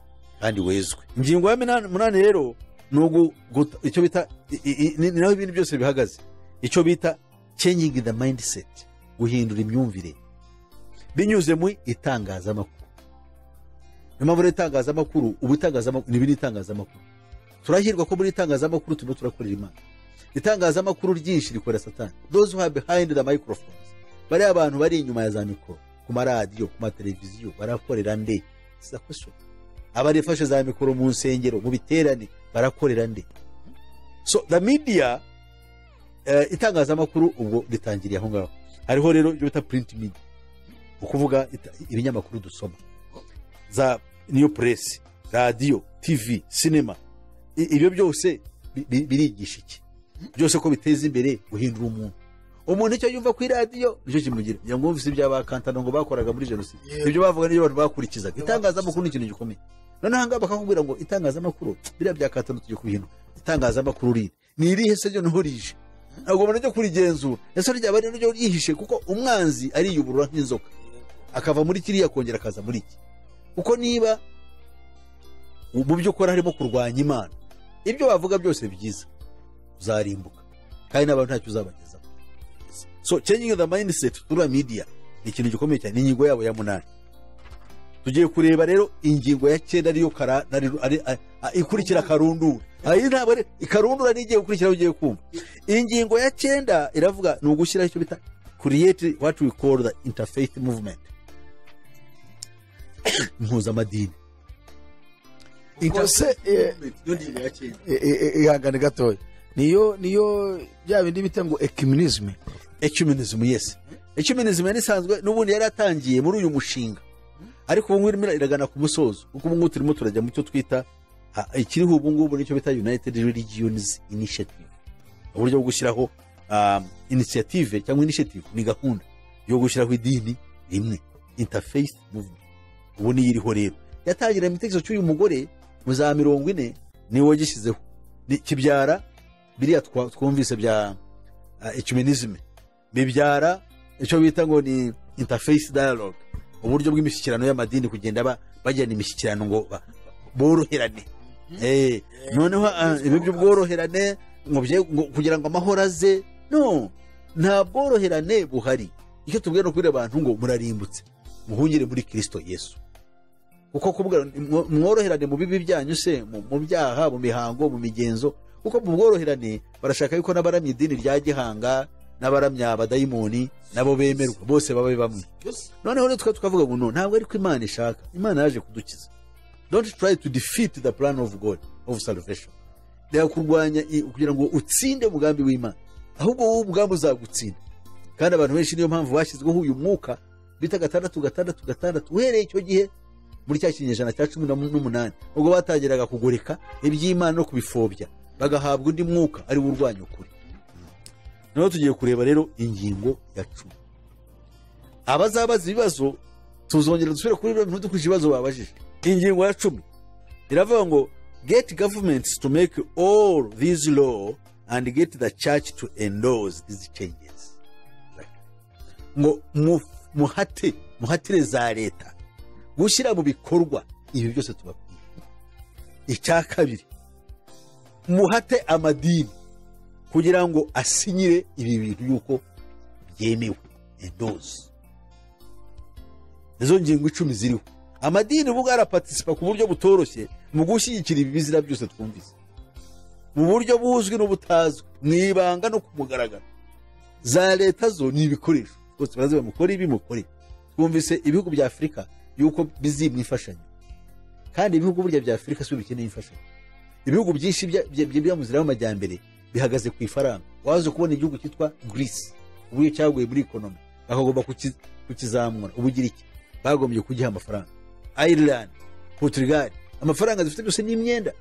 kandi wezwe. Ingingo ya munani rero ni icyo bita ni naho ibintu byose bihagaze, icyo bita changing the mindset, guhindura imyumvire binyuze mu itangazamakuru. Niyo mpamvu rero itangazamakuru, ubu itangazamakuru ni ibindi. Itangazamakuru, turahirwa ko muri itangazamakuru turimo turakorera Imana. Itangazamakuru ryinshi rikorera Satani. Those who are behind the microphones, bariya abantu bari inyuma ya za mikoro ku maradiyo, ku mateleviziyo, barakorera nde? It's a question. Abarifashe za mikoro mu nsengero, mu biterane, barakorera nde? So the media, itangazamakuru ubwo ritangiriye aho ngaho. Hariho rero ibyo bita print media, ukuvuga ibinyamakuru dusoma, za niyo press, radiyo, TV, sinema. Ibyo byose birigisha iki? Byose ko biteza imbere guhindura umuntu. Umuntu icyo yumva ku iradiyo nicyo kimugira. Ngira ngo wumvise ibya ba Kantano ngo bakoraga muri jenoside, ibyo bavuga n'ibyo abantu bakurikizaga. Itangazamakuru ni ikintu gikomeye. Noneho aha ngaha bakakubwira ngo itangazamakuru biriya bya Kantano tugiye kubihindura. Itangazamakuru riri ni irihe se ryo niho rije? Ntabwo ubona ryo kurigenzura. Ese ryaba ari ryo ryihishe? Kuko umwanzi ariyuburura nk'inzoka, akava muri kiriya akongera akaza muri iki. Kuko niba mu byo ukora harimo kurwanya Imana, ibyo bavuga byose byiza, uzarimbuka kandi n'abantu ntacyo uzabagezaho. So changing the mindset through media ni ikintu gikomeye cyane. Ni ingingo yabo ya 8. Tugiye kureba rero ingingo ya 9 ariyo ikurikira karundura. Ayi ntabwo ari ikarundura, nigiye gukurikira ugiye kumva. Ingingo ya 9 iravuga ni ugushyiraho icyo bita create what we call the interfaith movement, impuzamadini. Ihangane gatoya, niyo bya bindi bita ngo ecumenism. Ecumenism, yes. Ecumenism yari isanzwe n'ubundi yari atangiye muri uyu mushinga, ariko ubu ngubu iragana ku musozo, kuko ubu ngubu turimo turajya mu cyo twita ikiriho ubu ngubu nicyo bita United Religions Initiative. Uburyo bwo gushyiraho initiative cyangwa initiative ni gahunda yo gushyiraho idini rimwe, interfaith movement. Ubu niyo iriho rero. Yatangira mu gitekerezo cy'uyu mugore mu za 40, niwe wagishyizeho, kibyara biriya twumvise bya ecumenism, bibyara icyo bita ngo ni interfaith dialogue, uburyo bw'imishyikirano y'amadini, kugenda bajyana imishyikirano ngo boroherane. Noneho ibi by'ubworoherane ngo kugira ngo amahoro aze, no, nta bworoherane buhari. Icyo tubwira no kubwira abantu ngo murarimbutse, muhungire muri Kristo Yesu. Kuko kubwira mworoherane mu bibi byanyu se, mu byaha, mu mihango, mu migenzo, kuko mu bworoherane barashaka yuko n'abaramya idini rya gihanga n'abaramya abadayimoni nabo bemerwa, bose babe bamwe. Noneho rero tukavuga ngo no, ntabwo ariko Imana ishaka. Imana yaje kudukiza. Don't try to defeat the plan of God of salvation. Reka kurwanya kugira ngo utsinde umugambi w'Imana, ahubwo wowe umugambi uzagutsinda. Kandi abantu benshi niyo mpamvu bashyizweho uyu mwuka bita 6 6 6 uhereye icyo gihe muri cya kinyejana cya 18, ubwo batangiraga kugoreka iby'Imana no kubifobya, bagahabwa undi mwuka ari urwanya ukuri. Noneho tugiye kureba rero ingingo ya 10. Abazabaza ibibazo tuzongera dusubire kuri rero ntudukurikije ibibazo babajije. Ingingo ya 10 iravuga ngo get governments to make all these law and get the church to endorse these changes. Ngo muhatire za leta gushyira mu bikorwa ibi byose tubabwira. Icya kabiri, muhate amadini kugira ngo asinyire ibi bintu yuko byemewe, endorse. Izo ngingo 10 ziriho. Amadini ubu araparticipa ku buryo butoroshye mu gushyigikira ibi bizira byose twumvise, mu buryo buzwi n'ubutazwi, mu ibanga no ku mugaragaro. Za leta zo ni ibikoresho bose barazi bamukora ibi mukore. Twumvise ibihugu bya Afurika yuko bizimwa imfashanyo, kandi ibihugu burya bya Afurika si bikeneye imfashanyo. Ibihugu byinshi bya mu nzira y'amajyambere bihagaze ku ifaranga. Waje kubona igihugu cyitwa Greece uburyo cyaguye muri economy, bakagomba kukizamura. Ubugiriki bagombye kugiha amafaranga. Ireland, Portugal, amafaranga zifite byose ni imyenda.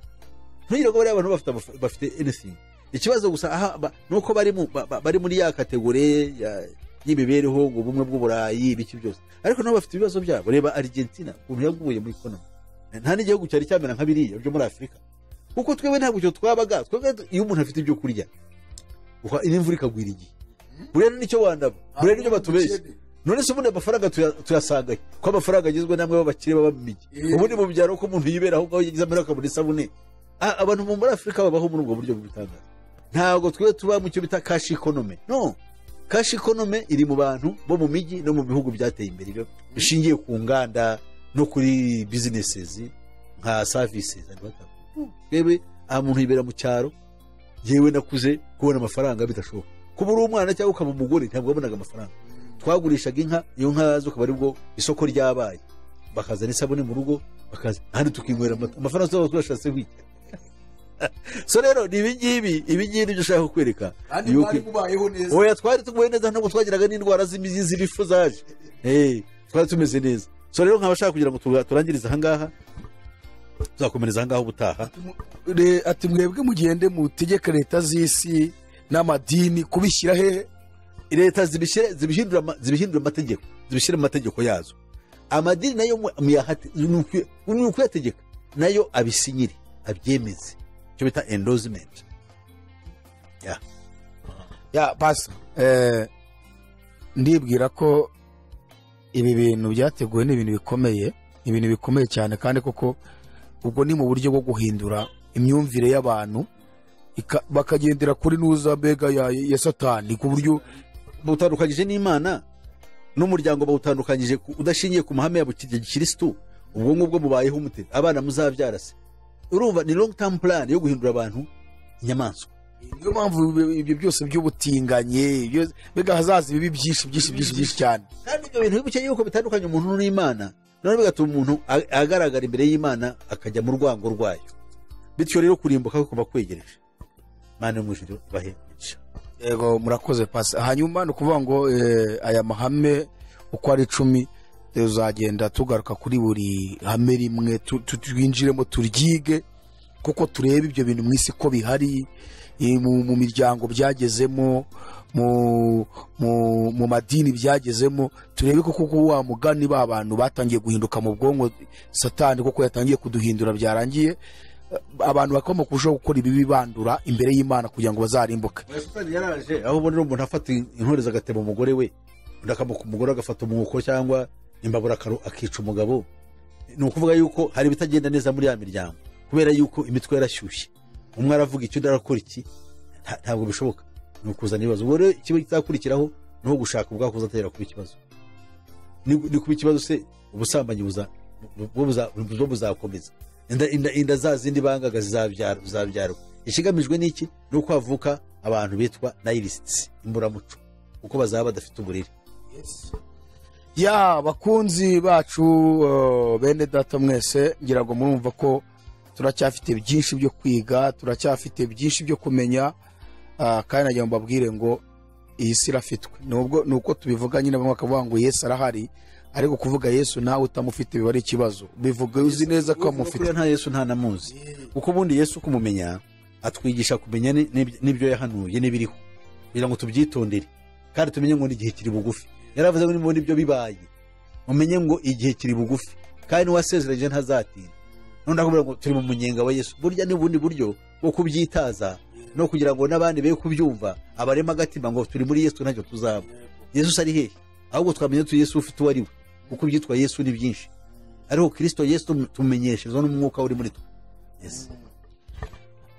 Ntugire ngo bariya abantu bafite anything. Ikibazo gusa aha nuko bari muri ya kategori y'imibereho ngo ubumwe bw'Uburayi ibiki byose, ariko nabo bafite ibibazo byabo. Reba Argentina ukuntu yaguye muri economy. Nta n'igihugu cyari cyamera nka biriya byo muri Afurika, kuko twebwe ntabwo icyo twabaga. Twebwe iyo umuntu afite ibyo kurya, imvura ikagwira igihe, buriya nicyo wandaba, buriya nicyo batubeshya. None se ubundi amafaranga tuyasangaye ko amafaranga agizwe namwe b'abakire baba mu mijyi, ubundi mu byaro ko umuntu yibera aho ngaho yagize amara akabona isabune. Abantu muri Afurika babaho muri ubwo buryo bw'ibitangaza. Ntabwo twe tuba mu cyo bita cash economy. No, cash economy iri mu bantu bo mu mijyi no mu bihugu byateye imbere bishingiye ku nganda no kuri businesses nka services. Twebwe aha muntu yibera mu cyaro, yewe nakuze kubona amafaranga bidashoboka. Kuba uri umwana cyangwa ukaba umugore ntabwo wabonaga amafaranga. Twagurishaga inka, iyo nka zo akaba aribwo isoko ryabaye, bakazana isabune mu rugo, bakaza handi tukinywera amata, amafaranga tuba twashatse wiki. So rero ni ibingibi nibyo ushaka kukwereka. Oya twari tuguye neza, ntabwo twagiraga n'indwara z'imizi z'ibifu zaje. Twari tumeze neza. So rero nkabashaka kugira ngo turangirize aha ngaha, tuzakomereza aha ngaha ubutaha. Ati mwebwe mugende mutegeke leta z'isi N'amadini kubishyira hehe? Leta zibihindura amategeko, zibishyira mu mategeko yazo. Amadini nayo ni ukuyategeka, nayo abisinyire, abyemeze, icyo bita endorsement. Ya pastor, ndibwira ko ibi bintu byateguwe ni ibintu bikomeye, ibintu bikomeye cyane, kandi koko ubwo ni mu buryo bwo guhindura imyumvire y'abantu bakagendera kuri nuza mbega ya Satani, ku buryo bawutandukanyije n'Imana n'umuryango, bawutandukanyije udashingiye ku mahame ya gikirisitu. Ubwo ngubwo mubayeho mute? Abana muzabyara se? Urumva ni long term plan yo guhindura abantu inyamaswa. Niyo mpamvu ibyo byose by'ubutinganye mbega hazaza ibibi byinshi byinshi byinshi byinshi cyane. Kandi ibyo bintu bibuke yuko bitandukanye umuntu n'Imana, none bigatuma umuntu agaragara imbere y'Imana akajya mu rwango rwayo, bityo rero kurimbuka kuba kwegereje. Imana yo mu ijuru ibahe imigisha. Yego, murakoze pasi. Hanyuma ni ukuvuga ngo aya mahame uko ari 10 tuzagenda tugaruka kuri buri hame rimwe, twinjiremo turyige, kuko turebe ibyo bintu mu isi ko bihari, mu miryango byagezemo, mu madini byagezemo, turebe ko kuko wa mugani ba bantu batangiye guhinduka mu bwonko, Satani koko yatangiye kuduhindura, byarangiye abantu bakoma kurushaho gukora ibibi bandura imbere y'Imana kugira ngo bazarimbuke. Satani yaraje aho ubonera umuntu afata intorezo agatema umugore we, undi akamuka umugore agafata umwuko cyangwa imbabura akica umugabo. Ni ukuvuga yuko hari ibitagenda neza muri ya miryango kubera yuko imitwe yarashyushye, umwe aravuga icyo undi arakora iki, ntabwo bishoboka, ni ukuzana ibibazo. Ubwo rero ikiba kizakurikiraho ni ugushaka ubwako buzatera kuba ikibazo. Ni kuba ikibazo se ubusambanyi buzakomeza, inda za zindi bangaga zizabyarwa. Ikigamijwe ni iki? Ni uko havuka abantu bitwa nihilists, imburamuco, kuko bazaba badafite uburere. Ya bakunzi bacu, bene data mwese, ngira ngo murumva ko turacyafite byinshi byo kwiga, turacyafite byinshi byo kumenya, kandi nagira ngo mbabwire ngo iyi si irafitwe. Nubwo nuko tubivuga nyine bamwe bakavuga ngo Yesu arahari, ariko kuvuga Yesu nawe utamufite biba ari ikibazo. Bivuga uzi neza ko amufite. Nta Yesu nta namuzi, kuko ubundi Yesu kumumenya atwigisha kumenya n'ibyo yahanuye n'ibiriho, kugira ngo tubyitondere kandi tumenye ngo n'igihe kiri bugufi. Yaravuze ngo nimubona ibyo bibaye mumenye ngo igihe kiri bugufi, kandi n'uwasezeranyije ntazatinda. None akubwira ngo turi mu munyenga wa Yesu. Burya ni ubundi buryo bwo kubyitaza no kugira ngo n'abandi be kubyumva, abarema agatima ngo turi muri Yesu ntacyo tuzaba. Yesu ari hehe? Ahubwo twamenye tu Yesu ufite uwo ari we, kuko ibyitwa Yesu ni byinshi, ariko Kristo Yesu tumenyeshezwa n'umwuka uri muri twe. Yes.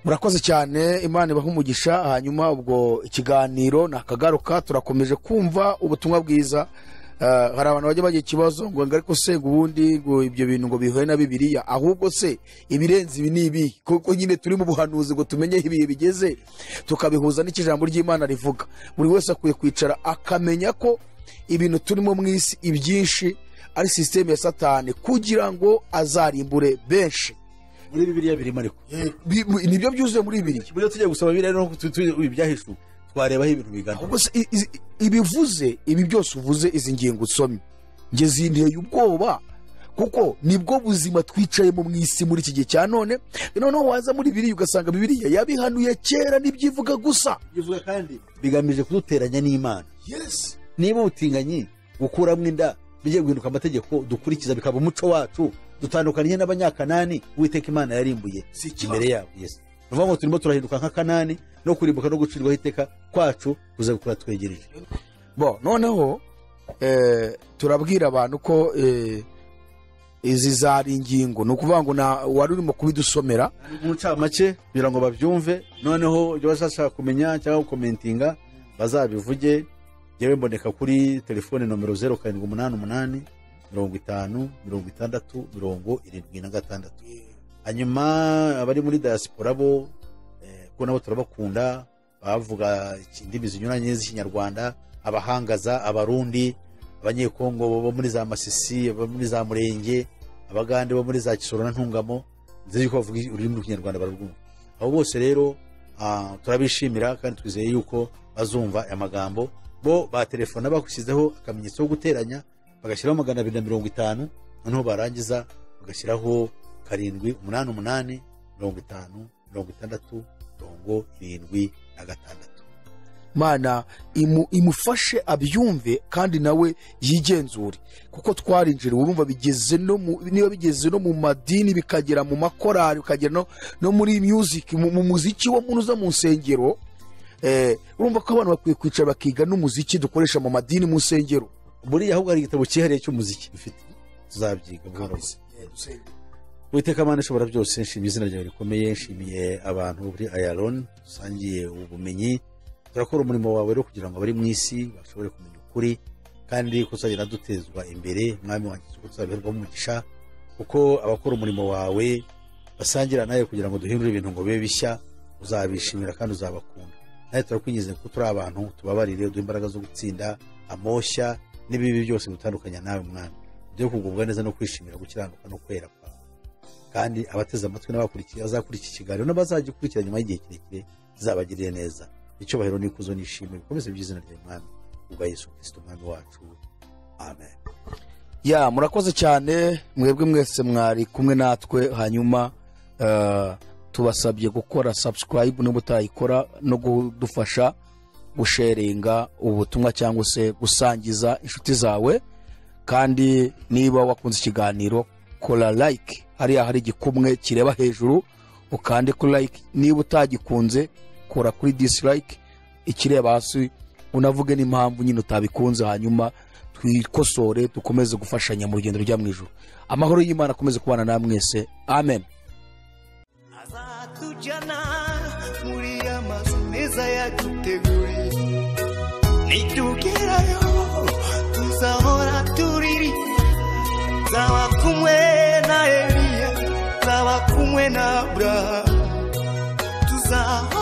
Murakoze cyane, Imana ibahe umugisha. Hanyuma ubwo ikiganiro nakagaruka, turakomeje kumva ubutumwa bwiza. Hari abantu bajya bagira ikibazo ngo ariko se ubundi ngo ibyo bintu ngo bihuye na Bibiliya, ahubwo se ibirenze ibi ni ibi, kuko nyine turi mu buhanuzi ngo tumenye ibihe bigeze, tukabihuza n'ikijambo ry'Imana rivuga. Buri wese akwiye kwicara akamenya ko ibintu turimo mu isi ibyinshi ari system ya Satani kugira ngo azarimbure benshi. Muri Bibiliya birimo, ariko nibyo byuzuye muri Bibiliya. Buriya tugiye gusoma Bibiliya no ibyahishuwe twarebaho ibintu bigana. Ahubwo se ibivuze ibi byose uvuze, izi ngingo usomye nge zinteye ubwoba, kuko nibwo buzima twicayemo mu isi muri iki gihe cya none. Noneho waza muri Bibiliya ugasanga Bibiliya yabihanuye kera n'ibyivuga gusa, bivuga kandi bigamije kuduteranya n'Imana. Yes. Niba ubutinganyi gukuramo inda bigiye guhinduka amategeko dukurikiza bikaba umuco wacu, dutandukanye n'abanyakanani Uwiteka Imana yarimbuye imbere yabo. Yes. Nuvuga ngo turimo turahinduka nka Kanani, no kurimbuka no gucirwaho iteka kwacu kuza gukora twegereje. Bo noneho turabwira abantu ko izi zari ingingo, ni ukuvuga ngo wari urimo kubidusomera mu ncamake kugira ngo babyumve, noneho ibyo bazashaka kumenya cyangwa gukomentinga bazabivuge. Yewe mboneka kuri telefone nomero 0788 50 60 76. Hanyuma abari muri diaspora bo ko nabo turabakunda, bavuga indimi zinyuranye z'Ikinyarwanda, abahangaza, abarundi, abanyekongo bo muri za Masisi, bo muri za Murenge, abagande bo muri za Kisoro na Ntungamo, nzi yuko bavuga ururimi rw'Ikinyarwanda bararwumva. Abo bose rero turabishimira kandi twizeye yuko bazumva aya magambo. Bo ba telefone bakushyizeho akamenyetso ko guteranya, bagashyiraho 250, noneho barangiza bagashyiraho 7 8 8 50 60 76. Mana imufashe abyumve kandi nawe yigenzure, kuko twarinjiriwe. Urumva bigeze no mu, niba bigeze no mu madini, bikagera mu makorari, bikagera no muri music, mu muziki wo munuza mu nsengero. Urumva ko abantu bakwiye kwicara bakiga n'umuziki dukoresha mu madini, mu nsengero. Buriya ahubwo hari igitabo cyihariye cy'umuziki dufite, tuzabyiga buhoro. Uwiteka Mana ishobora byose, nshimiye izina ryawe rikomeye, nshimiye abantu kuri Ayaloni dusangiye ubumenyi. Turakora umurimo wawe rero kugira ngo abari mu isi bashobore kumenya ukuri, kandi ko tuzagenda dutezwa imbere. Mwami wanjye, ko tuzabiherwamo umugisha, kuko abakora umurimo wawe basangira nawe kugira ngo duhindure ibintu ngo bibe bishya, uzabishimira kandi uzabakunda. Nawe turakwinginze kuko turi abantu, tubabarire, uduhe imbaraga zo gutsinda amoshya n'ibibi byose bitandukanya nawe. Mwami, uduhe kugubwa neza no kwishimira gukiranuka no kwera kwawe, kandi abateze amatwi n'abakurikiye, abazakurikira ikiganiro n'abazagikurikira nyuma y'igihe kirekire, zizabagirire neza. Icyubahiro n'ikuzo n'ishimwe bikomeze by'izina rya Mwami, ubwa Yesu Kristo Umwami wacu, amen. Ya, murakoze cyane mwebwe mwese mwari kumwe natwe. Hanyuma tubasabye gukora subscribe niba utayikora, no kudufasha gusharinga ubutumwa cyangwa se gusangiza inshuti zawe. Kandi niba wakunze ikiganiro, kora like hariya hari igikumwe kireba hejuru, ukande kuri like. Niba utagikunze, kora kuri dislike ikireba hasi, unavuge n'impamvu nyine utabikunze, hanyuma twikosore, dukomeze gufashanya mu rugendo rujya mu ijuru. Amahoro y'Imana akomeze kubana namwe mwese, amen. Azatujyana muri ya mazu meza yaduteguriye. Nitugerayo tuzahora turirimba, nzaba kumwe na Eliya, nzaba kumwe na Aburahamu, tuzahora